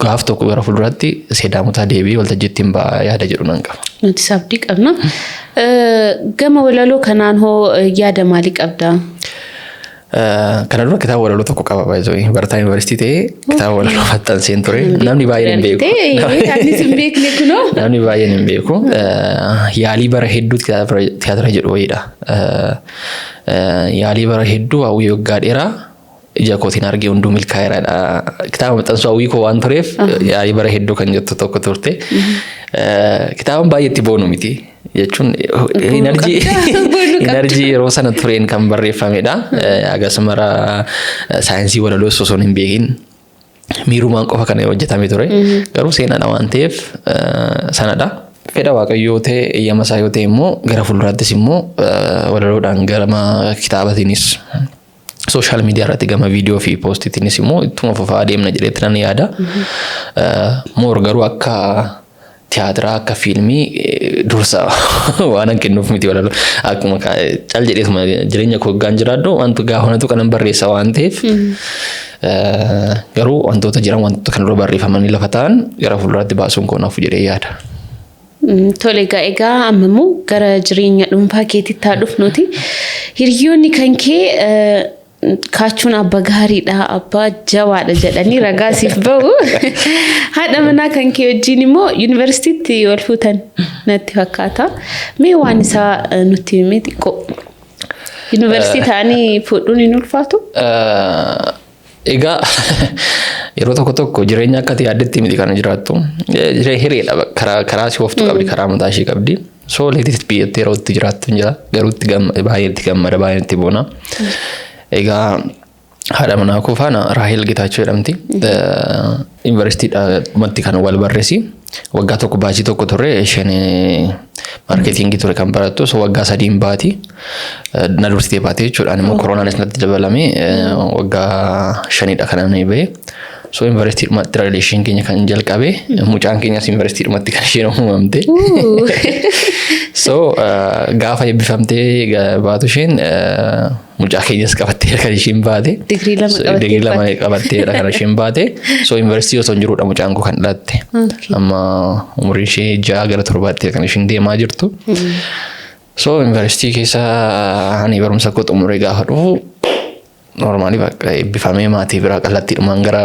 S2: gaaf tokko gara fuulduraatti Seedaa Mutaa deebi'ee waltajjiitti hin ba'a yaada jedhu nan qaba.
S1: Nuti abdii qabna. Gama walaloo kanaan hoo yaada maalii qabda?
S2: Kana dura kitaaba walaloo tokko qaba baay'ee, barataa yuunivarsiitii ta'ee kitaaba walaloo maxxanseen ture. Namni baay'een hin beeku.
S1: Anis hin beekne kunoo.
S2: Namni baay'een hin beeku. Yaalii bara hedduu tiyaatira jedhu wayiidha. Yaalii bara hedduu, hawwii waggaa dheeraa ija kootiin argee hunduu milkaa'eeradha. Kitaaba maxxansuu hawwii koo waan tureef yaalii bara hedduu kan jettu tokko turte. Kitaaban baay'ee itti boonu miti. Jechuun energy yeroo sana tureen kan barreeffamedha. Akkasumara saayinsii walaloo osoo hin beekin miirumaan qofa kan hojjetame ture. Garuu seenaadha waan ta'eef sanadha. Fedha Waaqayyoo ta'e, eeyyama isaa yoo ta'e immoo gara fuulduraattis immoo walaloodhaan gama kitaabatiinis social media irratti gama viidiyoo fi post iitiinis immoo ittuma fufaa adeemna jedheetti nan yaada. More garuu akka tiyaatiraa, akka fiilmii dursa waan an kennuuf miti walaloo. Akkuma cal jedheetuma jireenya koo hoggaan jiraadhu wanti gaafa kanan barreessa waan ta'eef, garuu wantoota jiran, wantoota kan dura barreeffamanii lafa ta'an gara fuulduraatti baasuun koo naaf jedhee yaada.
S1: Tole, egaa amma immoo gara jireenya dhuunfaa keetitti haa dhufnuti. Hiriyoonni kan kee kaachuun abbaa gaariidha, abbaa jabaadha jedhanii ragaa siif bahu. Haadha manaa kan kee wajjin immoo yuunivarsiitiitti wal fuutan natti fakkaata. Mee waan isaa nutti himee xiqqoo. Yuunivarsiitii ta'anii fuudhuun hin ulfaatu?
S2: Egaa yeroo tokko tokko jireenya akka ati yaaddetti miti kan jiraattu. Hireedha, karaa si ooftu qabdi, karaa mataa ishee qabdi. So let it be jettee yeroo itti jiraattu hin jira. Garuu itti baay'ee itti gammada, baay'ee itti boona. Egaa Haadha manaa koo faana Raahel Getaachoo jedhamti. Yuunivarsiitiidhumatti kan wal barreessi. Waggaa tokko baachii tokko turre, isheen marketingii ture kan barattu, so waggaa 3n baati. Na dursitee baate jechuudha. Ani immoo koronaanis natti dabalamee waggaa 5dha kan ani bahe. So yuunivarsiitiidhumatti relation keenya kan jalqabe, mucaan keenyas yuunivarsiitiidhumatti kan isheen uumamte. So gaafa eebbifamtee baatu isheen mucaa keenyas qabattee kan isheen baate.
S1: Digirii 2 qabattee
S2: Digirii 2
S1: baate.
S2: Qabatteedha kan isheen baate. So yuunivarsiitii osoo hin jiruudha mucaan koo kan dhalatte. Amma umuriin ishee 6 gara 7tti kan isheen deemaa jirtu. So yuunivarsiitii keessa ani barumsa koo xumuree gaafa dhufu, normally bakka eebbifamee maatii biraa kallattiidhumaan gara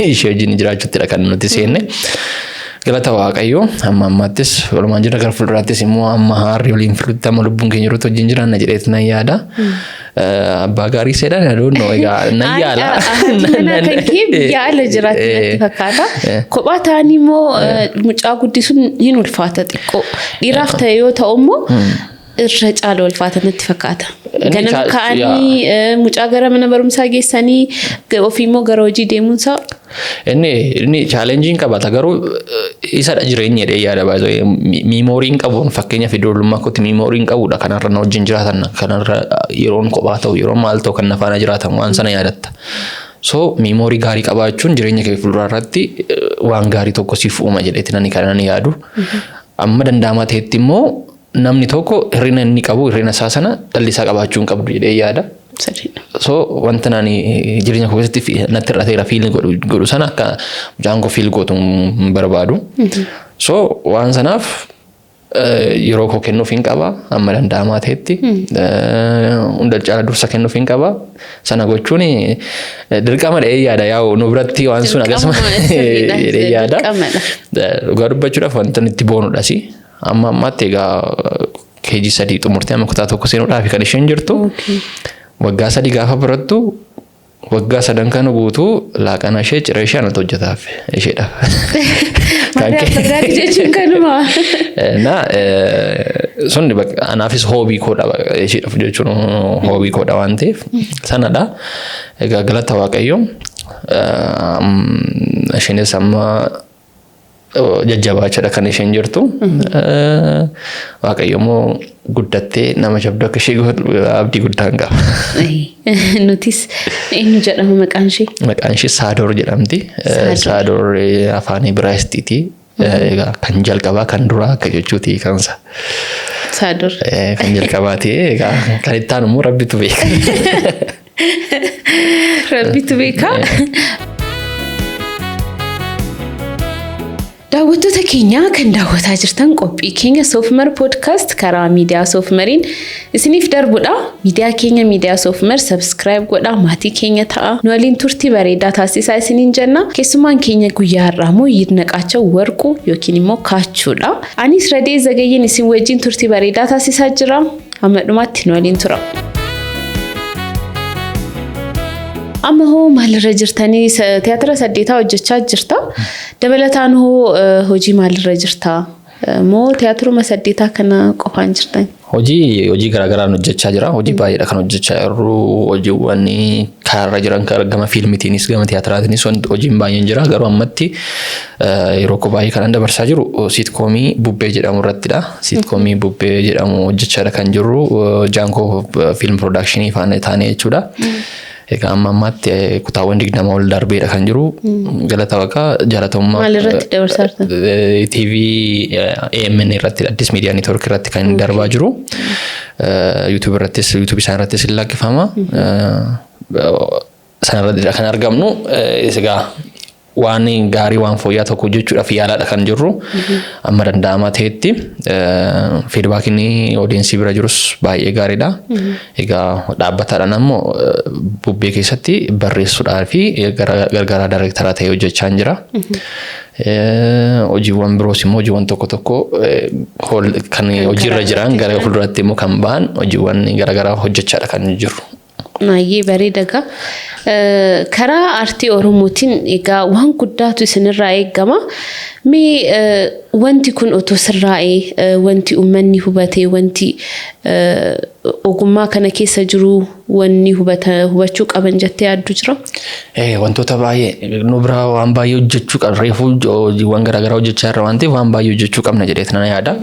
S2: ishee wajjin jiraachuuttidha kan nuti seenne. Galata Waaqayyoo, amma ammaattis walumaan jira, gara fuulduraattis immoo amma haarri waliin filutti, amma lubbuun keenya jirutti wajjin jiraanna jedheet nan yaada. Abbaa gaarii seedhaan adoonnoo egaa nan yaala.
S1: Haati manaa kan kee biyya ala jiraatti natti fakkaata. Kophaa ta'anii immoo mucaa guddisuun hin ulfaata xiqqoo. Dhiiraaf ta'e yoo ta'u immoo irra caala ulfaata natti fakkaata. Ganama ka'anii mucaa gara mana barumsaa geessanii, ofii immoo gara hojii deemuunsaa.
S2: Inni challengeiin qabaata, garuu isadha jireenya jedhee yaada baay'ee. Memoryn qabu, fakkeenyaaf ijoollummaa kootti memoryn qabudha, kanarra na wajjin jiraatan, kanarra yeroon kophaa ta'u, yeroo maal ta'u kan na faana jiraatan, waan sana yaadatta. So memory gaarii qabaachuun jireenya kee fuulduraa irratti waan gaarii tokko siif uuma jedheeti nani kan ani yaadu. Amma danda'amaa ta'etti immoo namni tokko hir'ina inni qabu, hir'ina isaa sana dhalli isaa qabaachuu hin qabdu jedhee yaada. So wanta nani jireenya koo keessatti natti hir'ateera feel godhu sana akka mucaan koo feel gootu hin barbaadu. So waan sanaaf yeroo koo kennuuf hin qaba, amma danda'amaa ta'etti hunda caala dursa kennuuf hin qaba. Sana gochuun dirqama dha'ee yaada, yaa'u nu biratti waan sun akkasuma jedhee yaada. Dhugaa dubbachuudhaaf wanta itti boonudhas. Amma ammaatti egaa KG 3 xumurtee amma kutaa 1 seenuudhaaf kan isheen jirtu. Waggaa 3 gaafa barattu, waggaa sadan kana guutuu laaqana ishee, ciree ishee anatu hojjetaaf isheedhaaf.
S1: Gaarii jechuun kanuma.
S2: Na sun anaafis hobby koodha, isheedhaaf jechuun hobby koodha waan ta'eef sanadha. Egaa galata Waaqayyoo, isheenis amma jajjabaachaadha kan isheen jirtu. Waaqayyo immoo guddattee nama jabduu akka ishee godhu abdii guddaan qaba.
S1: Nutis eenyu jedhama maqaan ishee?
S2: Maqaan ishee Saadoor jedhamti. Saadoor afaan Ibraayistiiti. Egaa kan jalqabaa, kan duraa akka jechuuti kansa.
S1: Saadoor.
S2: Kan jalqabaati, egaa kan itti aanu immoo Rabbitu beeka.
S1: Rabbitu beeka. Daawwattoota keenya, kan daawwataa jirtan qophii keenya Soofmar Podcast karaa miidiyaa Soofmariin isiniif darbudha. Miidiyaa keenya, miidiyaa Soofmar, subscribe godhaa, maatii keenya ta'a. Nu waliin turtii bareedaa taasisaa isiniin jenna. Keessumaan keenya guyyaa har'aa immoo Yidnaqaachoo Warquu yookiin immoo Kaachuudha. Anis Radee Zagayyeen isin wajjin turtii bareedaa taasisaa jira. Hamma dhumaatti nu waliin tura. Amma hoo maalirra jirtanii? Tiyaatira saddeetaa hojjechaa jirta. Dabalataan hoo hojii maalirra jirta? Moo tiyaatiruma saddeetaa kana qofaan jirtan?
S2: Hojii garaagaraan hojjechaa jira. Hojii baay'eedha kan hojjechaa jirru. Hojiiwwan karaarra jiran gama fiilmitiinis gama tiyaatiraatiinis hojiin baay'een jira. Garuu ammatti yeroo koo baay'ee kan dabarsaa jiru sitcomii Bubbee jedhamu irrattidha. Sitcomii Bubbee jedhamu hojjechaadha kan jirru. Jaankoo Film Productionii faana taanee jechuudha. Egaa amma ammaatti kutaawwan 20 ol darbeedha kan jiru. Galata Waaqaa, jaalatamummaa.
S1: Maal irratti dabarsaa jirtan?
S2: TV AMN irratti, Addis Media Network irratti kan inni darbaa jiru. YouTube irrattis, YouTube isaan irrattis hin lakkifama. Sanarratti kan argamnu. Egaa waan gaarii, waan fooyya'aa tokko hojjechuudhaaf yaalaadha kan jirru. Amma danda'amaa ta'etti feedbackiin audience bira jirus baay'ee gaariidha. Egaa dhaabbataadhaan ammoo Bubbee keessatti barreessuudhaa fi gargaaraa daayirektaraa ta'ee hojjechaa jira. Hojiiwwan biroos immoo, hojiiwwan tokko tokko kan hojiirra jiran, gara fuulduraatti immoo kan ba'an, hojiiwwan garaagaraa hojjechaadha kan jiru.
S1: Baay'ee bareeda. Karaa aartii Oromootiin egaa waan guddaatu isinirraa eegama. Mee wanti kun otoo sirraa'ee, wanti uummanni hubatee, wanti ogummaa kana keessa jiru wanni hubachuu qaban jettee yaaddu jira?
S2: Wantoota baay'ee nu biraa waan baay'ee hojjechuu qabna. Reefuu hojiiwwan garaagaraa hojjechaa jirra waan ta'eef waan baay'ee hojjechuu qabna jedhee nan yaada.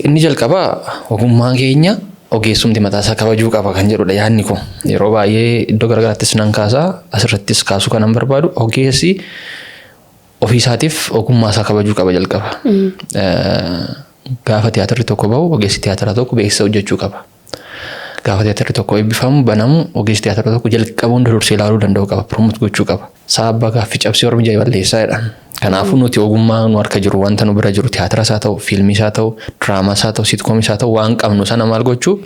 S2: Inni jalqabaa ogummaa keenya ogeessumti mataasaa kabajuu qaba kan jedhudha yaadni kun. Yeroo baay'ee iddoo garaagaraattis nan kaasaa, asirrattis kaasuu kanan barbaadu, ogeessi ofiisaatiif ogummaa isaa kabajuu qaba jalqaba. Gaafa tiyaatirri tokko bahu ogeessi tiyaatira tokko beeksisa hojjechuu qaba. Gaafa tiyaatirri tokko eebbifamu, banamu, ogeessi tiyaatira tokko jalqaba hunda dursee ilaaluu danda'u qaba. Promote gochuu qaba. Saabba gaaffii cabsee ormi jala balleessaa jedha. Kanaafuu nuti ogummaa nu harka jiru, wanta nu bira jiru, tiyaatiras haa ta'u, fiilmiis haa ta'u, diraamaas haa ta'u, sitcomis haa ta'u, waan qabnu sana maal gochuu,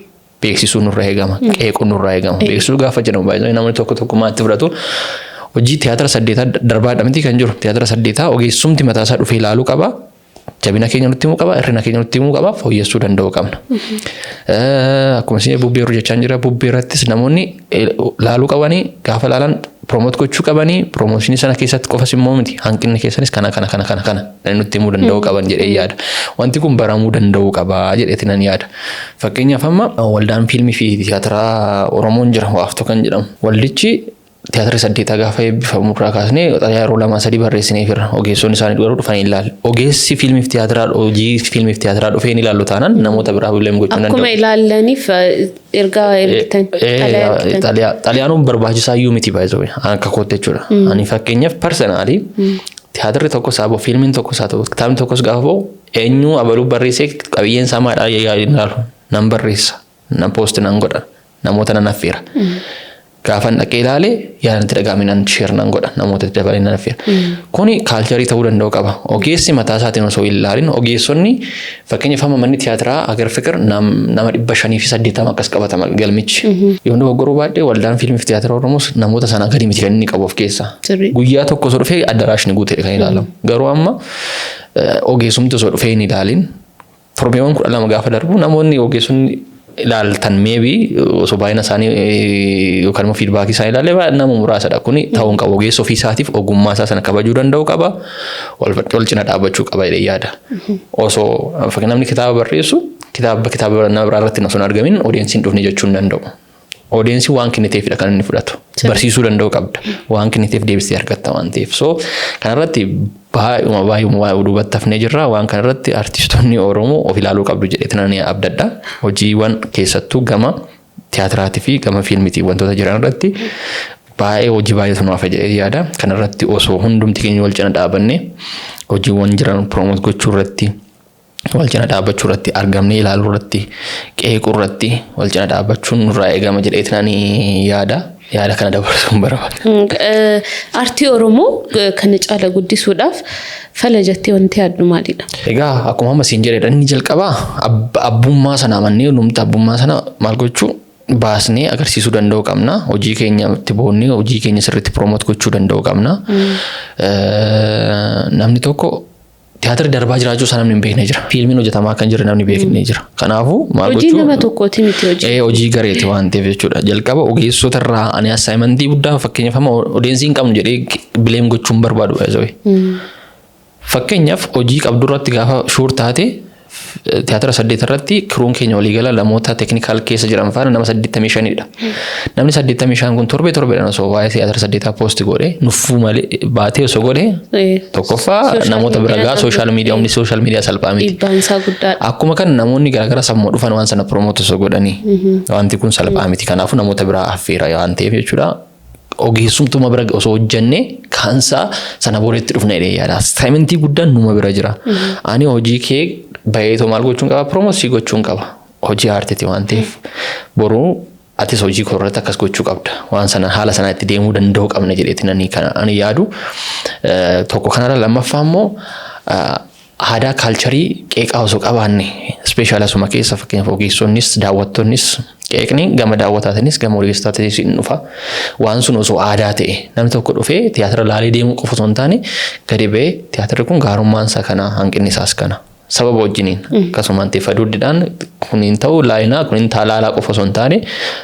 S2: beeksisuu nurra eegama. Qeequu nurraa eegama. Beeksisuu gaafa jedhamu baay'ee namni tokko tokko maatti fudhatu. Hojii tiyaatira saddeetaa darbaadha miti kan jiru. Tiyaatira saddeetaa ogeessumti mataasaa dhufee ilaaluu qaba. Jabina keenya nutti himuu qaba, hir'ina keenya nutti himuu qaba, fooyyessuu danda'uu qabna. Akkuma isin bubbee hojjechaa jira, bubbee irrattis namoonni laaluu qabanii, gaafa laalan promote gochuu qabanii, promotionii sana keessatti qofas immoo miti, hanqinni keessanis kana kana kana kana kana nutti himuu danda'uu qaban jedhee yaada. Wanti kun baramuu danda'uu qaba jedheeti nan yaada. Fakkeenyaaf amma waldaan fiilmii fi tiyaatiraa Oromoon jira, Waaftoo kan jedhamu. Waldichi tiyaatira saddeetaa gaafa eebbifamu irraa kaasnee xalayaa yeroo lama sadii barreessineefirra, ogeessonni isaanii garuu dhufanii ilaalu. Ogeessi fiilmii fi tiyaatiraa hojii fiilmii fi tiyaatiraa dhufee hin ilaallu taanaan namoota biraa blame gochuu hin
S1: danda'u. Akkuma ilaallaniif ergaa ergitan, xalayaa ergitan.
S2: Xalayaanuun barbaachisaa iyyuu miti baay'ee akka kootti jechuudha. Ani fakkeenyaaf personally tiyaatirri tokkos haa ba'u, fiilmiin tokkos haa ta'u, kitaabni tokkos gaafa ba'u, eenyu abaluu barreessee, qabiyyeen isaa maadhaa ilaalu, nan barreessa, nan post nan godha, namoota nan affeera. Gaafan dhaqee ilaale yaada natti dhaga'ame nan share nan godha, namoota itti dabalee nan affeera. Kuni culture ta'uu danda'u qaba. Ogeessi mataa isaatiin osoo hin ilaalin, ogeessonni fakkeenyaaf amma manni tiyaatiraa Agar Fiqir nama 580 akkas qabatama galmichi. Yoo dogoggoruu baadhee waldaan fiilmii fi tiyaatira Oromoos namoota sanaa gadi miti kan inni qabu of keessaa. Guyyaa tokko osoo dhufee addaraashni guutee kan ilaalamu. Garuu amma ogeessumti osoo dhufee hin ilaalin torbeewwan 12 gaafa darbu, namoonni ogeessonni ilaaltan maybe osoo baay'ina isaanii yookaan immoo feedbackii isaanii ilaalle nama muraasadha. Kuni ta'uu hin qabu. Ogeessa ofii isaatiif ogummaa isaa sana kabajuu danda'u qaba. Wal cina dhaabbachuu qaba jedhee yaada. Osoo fakkii namni kitaaba barreessu kitaaba nama biraa irratti osoo hin argamin audienceiin dhufne jechuu hin danda'u. Audienceiin waan kenniteefidha kan inni fudhatu. Barsiisuu danda'u qabda. Waan kenniteef deebistee argatta waan ta'eef. So kanarratti baay'uma baay'uma baay'ee duubatti hafnee jirra. Waan kanarratti artistoonni Oromoo of ilaaluu qabdu jedhee nan abdadha. Hojiiwwan keessattuu gama tiyaatiraatii fi gama fiilmiitiin wantoota jiran irratti baay'ee hojii baay'eetu nu hafa jedhee yaada. Kanarratti osoo hundumti keenya wal cina dhaabanne, hojiiwwan jiran promote gochuu irratti wal cina dhaabbachuu irratti, argamnee ilaaluu irratti, qeequu irratti wal cina dhaabbachuun nurraa eegama jedheeti nani yaada. Yaada kana dabarsuun barbaada.
S1: Aartii Oromoo kana caala guddisuudhaaf fala jettee wanti yaaddu maalidha?
S2: Egaa akkuma amma siin jedhedha, inni jalqabaa abbummaa sana amannee numti abbummaa sana maal gochuu, baasnee agarsiisuu danda'uu qabna. Hojii keenya itti boonnee hojii keenya sirriitti promote gochuu danda'uu qabna. Namni tokko tiyaatirri darbaa jiraachuu isaa namni hin beekne jira. Fiilmiin hojjetamaa kan jiru namni beekne jira. Kanaafuu maal
S1: Hojii gochuu nama tokkooti miti hojii.
S2: Hojii gareeti waan ta'eef jechuudha. Jalqaba ogeessota irraa ani assignmentii guddaa, fakkeenyaaf amma audience hin qabnu jedhee blame gochuun barbaadu baay'ee. Fakkeenyaaf hojii qabdu irratti gaafa sure taate, tiyaatira saddeet irratti crewn keenya waliigala namoota technical keessa jiran faana nama 85dha. Namni 85 kun torbee torbeedhaan osoo waa'ee tiyaatira saddeetaa post godhe, nuffuu malee baatee osoo godhe, tokkoffaa namoota bira gaa, social media, humni social media salphaa miti.
S1: Dhiibbaan isaa guddaadha.
S2: Akkuma kan namoonni garaagaraa sammuu dhufan waan sana promote osoo godhanii, wanti kun salphaa miti. Kanaafuu namoota biraa affeera waan ta'eef jechuudha. Ogeessumtuma bira osoo hojjennee kaansaa sana boodatti dhufna jedhee yaada. Assignmentii guddaan numa bira jira. Ani hojii kee baheetoo maal gochuun qaba? Promote gochuun qaba. Hojii aartiiti waan ta'eef. Boruu atis hojii koo irratti akkas gochuu qabda. Waan sana haala sana itti deemuu danda'uu qabna jedheeti nani kan ani yaadu. Tokko kanarra, lammaffaa immoo aadaa culture qeeqaa osoo qabaanne, special asuma keessa fakkeenyaaf ogeessonnis daawwattoonnis, qeeqni gama daawwataatiinis gama ogeessotaatiinis hin dhufa. Waan sun osoo aadaa ta'e, namni tokko dhufee tiyaatira laalee deemuu qofa osoo hin taane gadi ba'ee tiyaatirri kun gaarummaan isaa kana, hanqinni isaas kana. Sababa wajjiniin akkasumaan ta'e faduuddiidhaan kun hin ta'u laayinaa kun hin ta'a laalaa qofa osoo hin taane,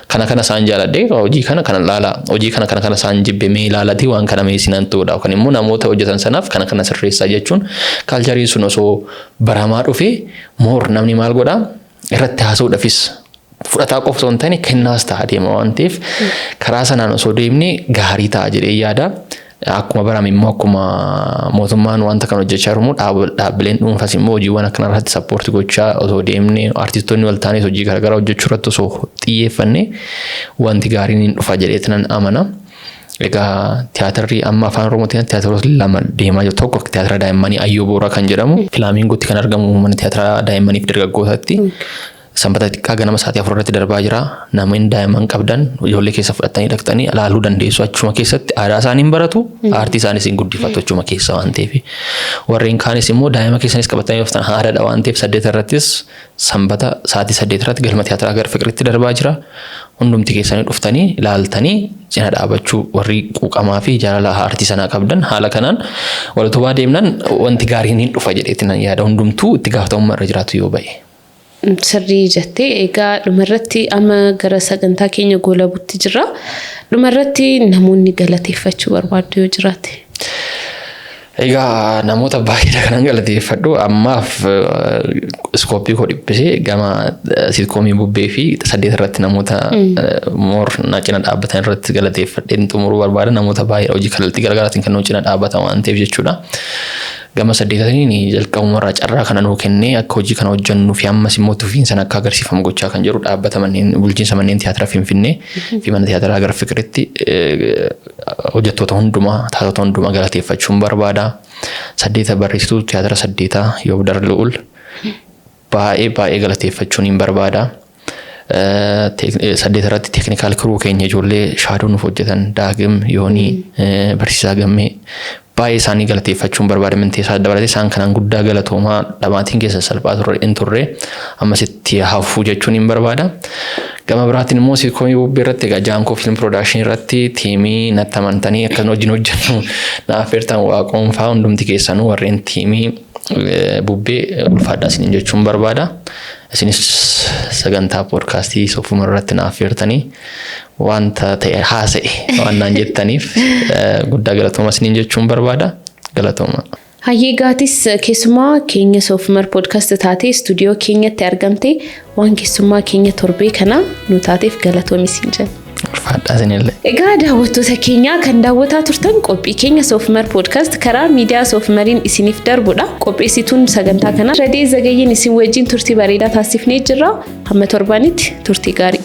S2: kana kana isaan jaaladhe, hojii kana kana laalaa, hojii kana kana kana isaan jibbe mee ilaalatii, waan kana mee isinan ta'uudha yookaan immoo namoota hojjetan sanaaf kana kana sirreessaa jechuun cultureiin sun osoo baramaa dhufee, more namni maal godhaa, irratti haasa'uudhaafis fudhataa qofa osoo hin taane kennaas ta'a deema waan ta'eef, karaa sanaan osoo deemne gaarii ta'a jedhee yaada. Akkuma barame immoo, akkuma mootummaan wanta kana hojjechaa jiru, dhaabbileen dhuunfaas immoo hojiiwwan akkana irratti support gochaa osoo deemne, artistoonni wal ta'anis hojii garaagaraa hojjechuu irratti osoo xiyyeeffanne, wanti gaariin hin dhufa jedhee nan amana. Egaa tiyaatarri amma Afaan Oromootiin tiyaataroota lama deemaa jiru. Tokko tiyaatira daa'immanii Ayyoo Booraa kan jedhamu Filaamiingootti kan argamu mana tiyaatira daa'immaniif dargaggootaatti. Sanbata xiqqaa ganama sa'aatii 4 irratti darbaa jira. Namoonni daa'imman qabdan ijoollee keessa fudhatanii dhaqxanii ilaaluu dandeessu. Achuma keessatti aadaa isaanii hin baratu, aartii isaaniis hin guddifatu achuma keessa waan ta'eef. Warreen kaanis immoo daa'ima keessanis qabatanii dhuftan aadaadha waan ta'eef, 8 irrattis sanbata sa'aatii 8 irratti galma tiyaatiraa gara Fiqiritti darbaa jira. Hundumti keessanii dhuftanii ilaaltanii cina dhaabachuu, warri quuqamaa fi jaalala aartii sanaa qabdan, haala kanaan wal utubaa deemnan wanti gaariin hin dhufa jedheetti nan yaada, hundumtuu itti gaafatamummaa irra jiraatu yoo ba'e.
S1: Sirrii jettee. Egaa dhumarratti, amma gara sagantaa keenya goolabutti jirra. Dhumarratti namoonni galateeffachuu barbaaddu yoo jiraate.
S2: Egaa namoota baay'eedha kanan galateeffadhu. Ammaaf scope koo dhiphisee gama sitcomii Bubbee fi 8 irratti namoota more na cina dhaabbatan irratti galateeffadheen xumuruu barbaada. Namoota baay'ee hojii kallattii garaagaraatiin kan nu cina dhaabbatan waan ta'eef jechuudha. Gama 8tiin jalqabumarraa carraa kana nuu kennee akka hojii kana hojjennuu fi ammas immoo tufiinsan akka agarsiifamu gochaa kan jiru dhaabbata manneen bulchiinsa manneen tiyaatira Finfinnee fi mana tiyaatiraa gara Fiqiritti hojjettoota hundumaa, taatota hundumaa galateeffachuun barbaada. 8 barreessituu tiyaatira 8 Yoobdar Lu'ul baay'ee baay'ee galateeffachuun hin barbaada. 8 irratti technical crew keenya, ijoollee shadow nuuf hojjetan, Daagim, Yoonii, Barsiisaa Gammee, baay'ee isaanii galateeffachuun barbaada. Minteessaa dabalatee isaan kanaan guddaa galatoomaa, dhamaatiin keessa salphaa turre hin turre, ammas itti hafuu jechuun hin barbaada. Gama biraatiin immoo sitcomii Bubbee irratti, egaa Jaankoo Film Production irratti teamii natti amantanii akkan wajjin hojjennu naaf affeertan, Waaqoon fa'aa, hundumti keessanuu warreen teamii Bubbee ulfaadhaa isiniin jechuun barbaada. Isinis sagantaa podcastii Soofumar irratti naaf affeertanii wanta ta'e haasa'e waan naan jettaniif guddaa galatooma isiniin jechuun barbaada. Galatooma.
S1: Hayyee, gaatis keessumaa keenya Soofumar Podcast taatee istuudiyoo keenyatti argamte, waan keessummaa keenya torbee kana nu taateef galatoomi siin jenna.
S2: Ulfaadhaa isinillee.
S1: Egaa daawwattoota keenya, kan daawwataa turtan qophii keenya Soofumar Podcast karaa miidiyaa Soofumariin isiniif darbudha. Qopheessituun sagantaa kanaa Radee Zagayyeen isin wajjin turtii bareedaa taasifnee jirra. Hamma torbanitti turtii gaarii.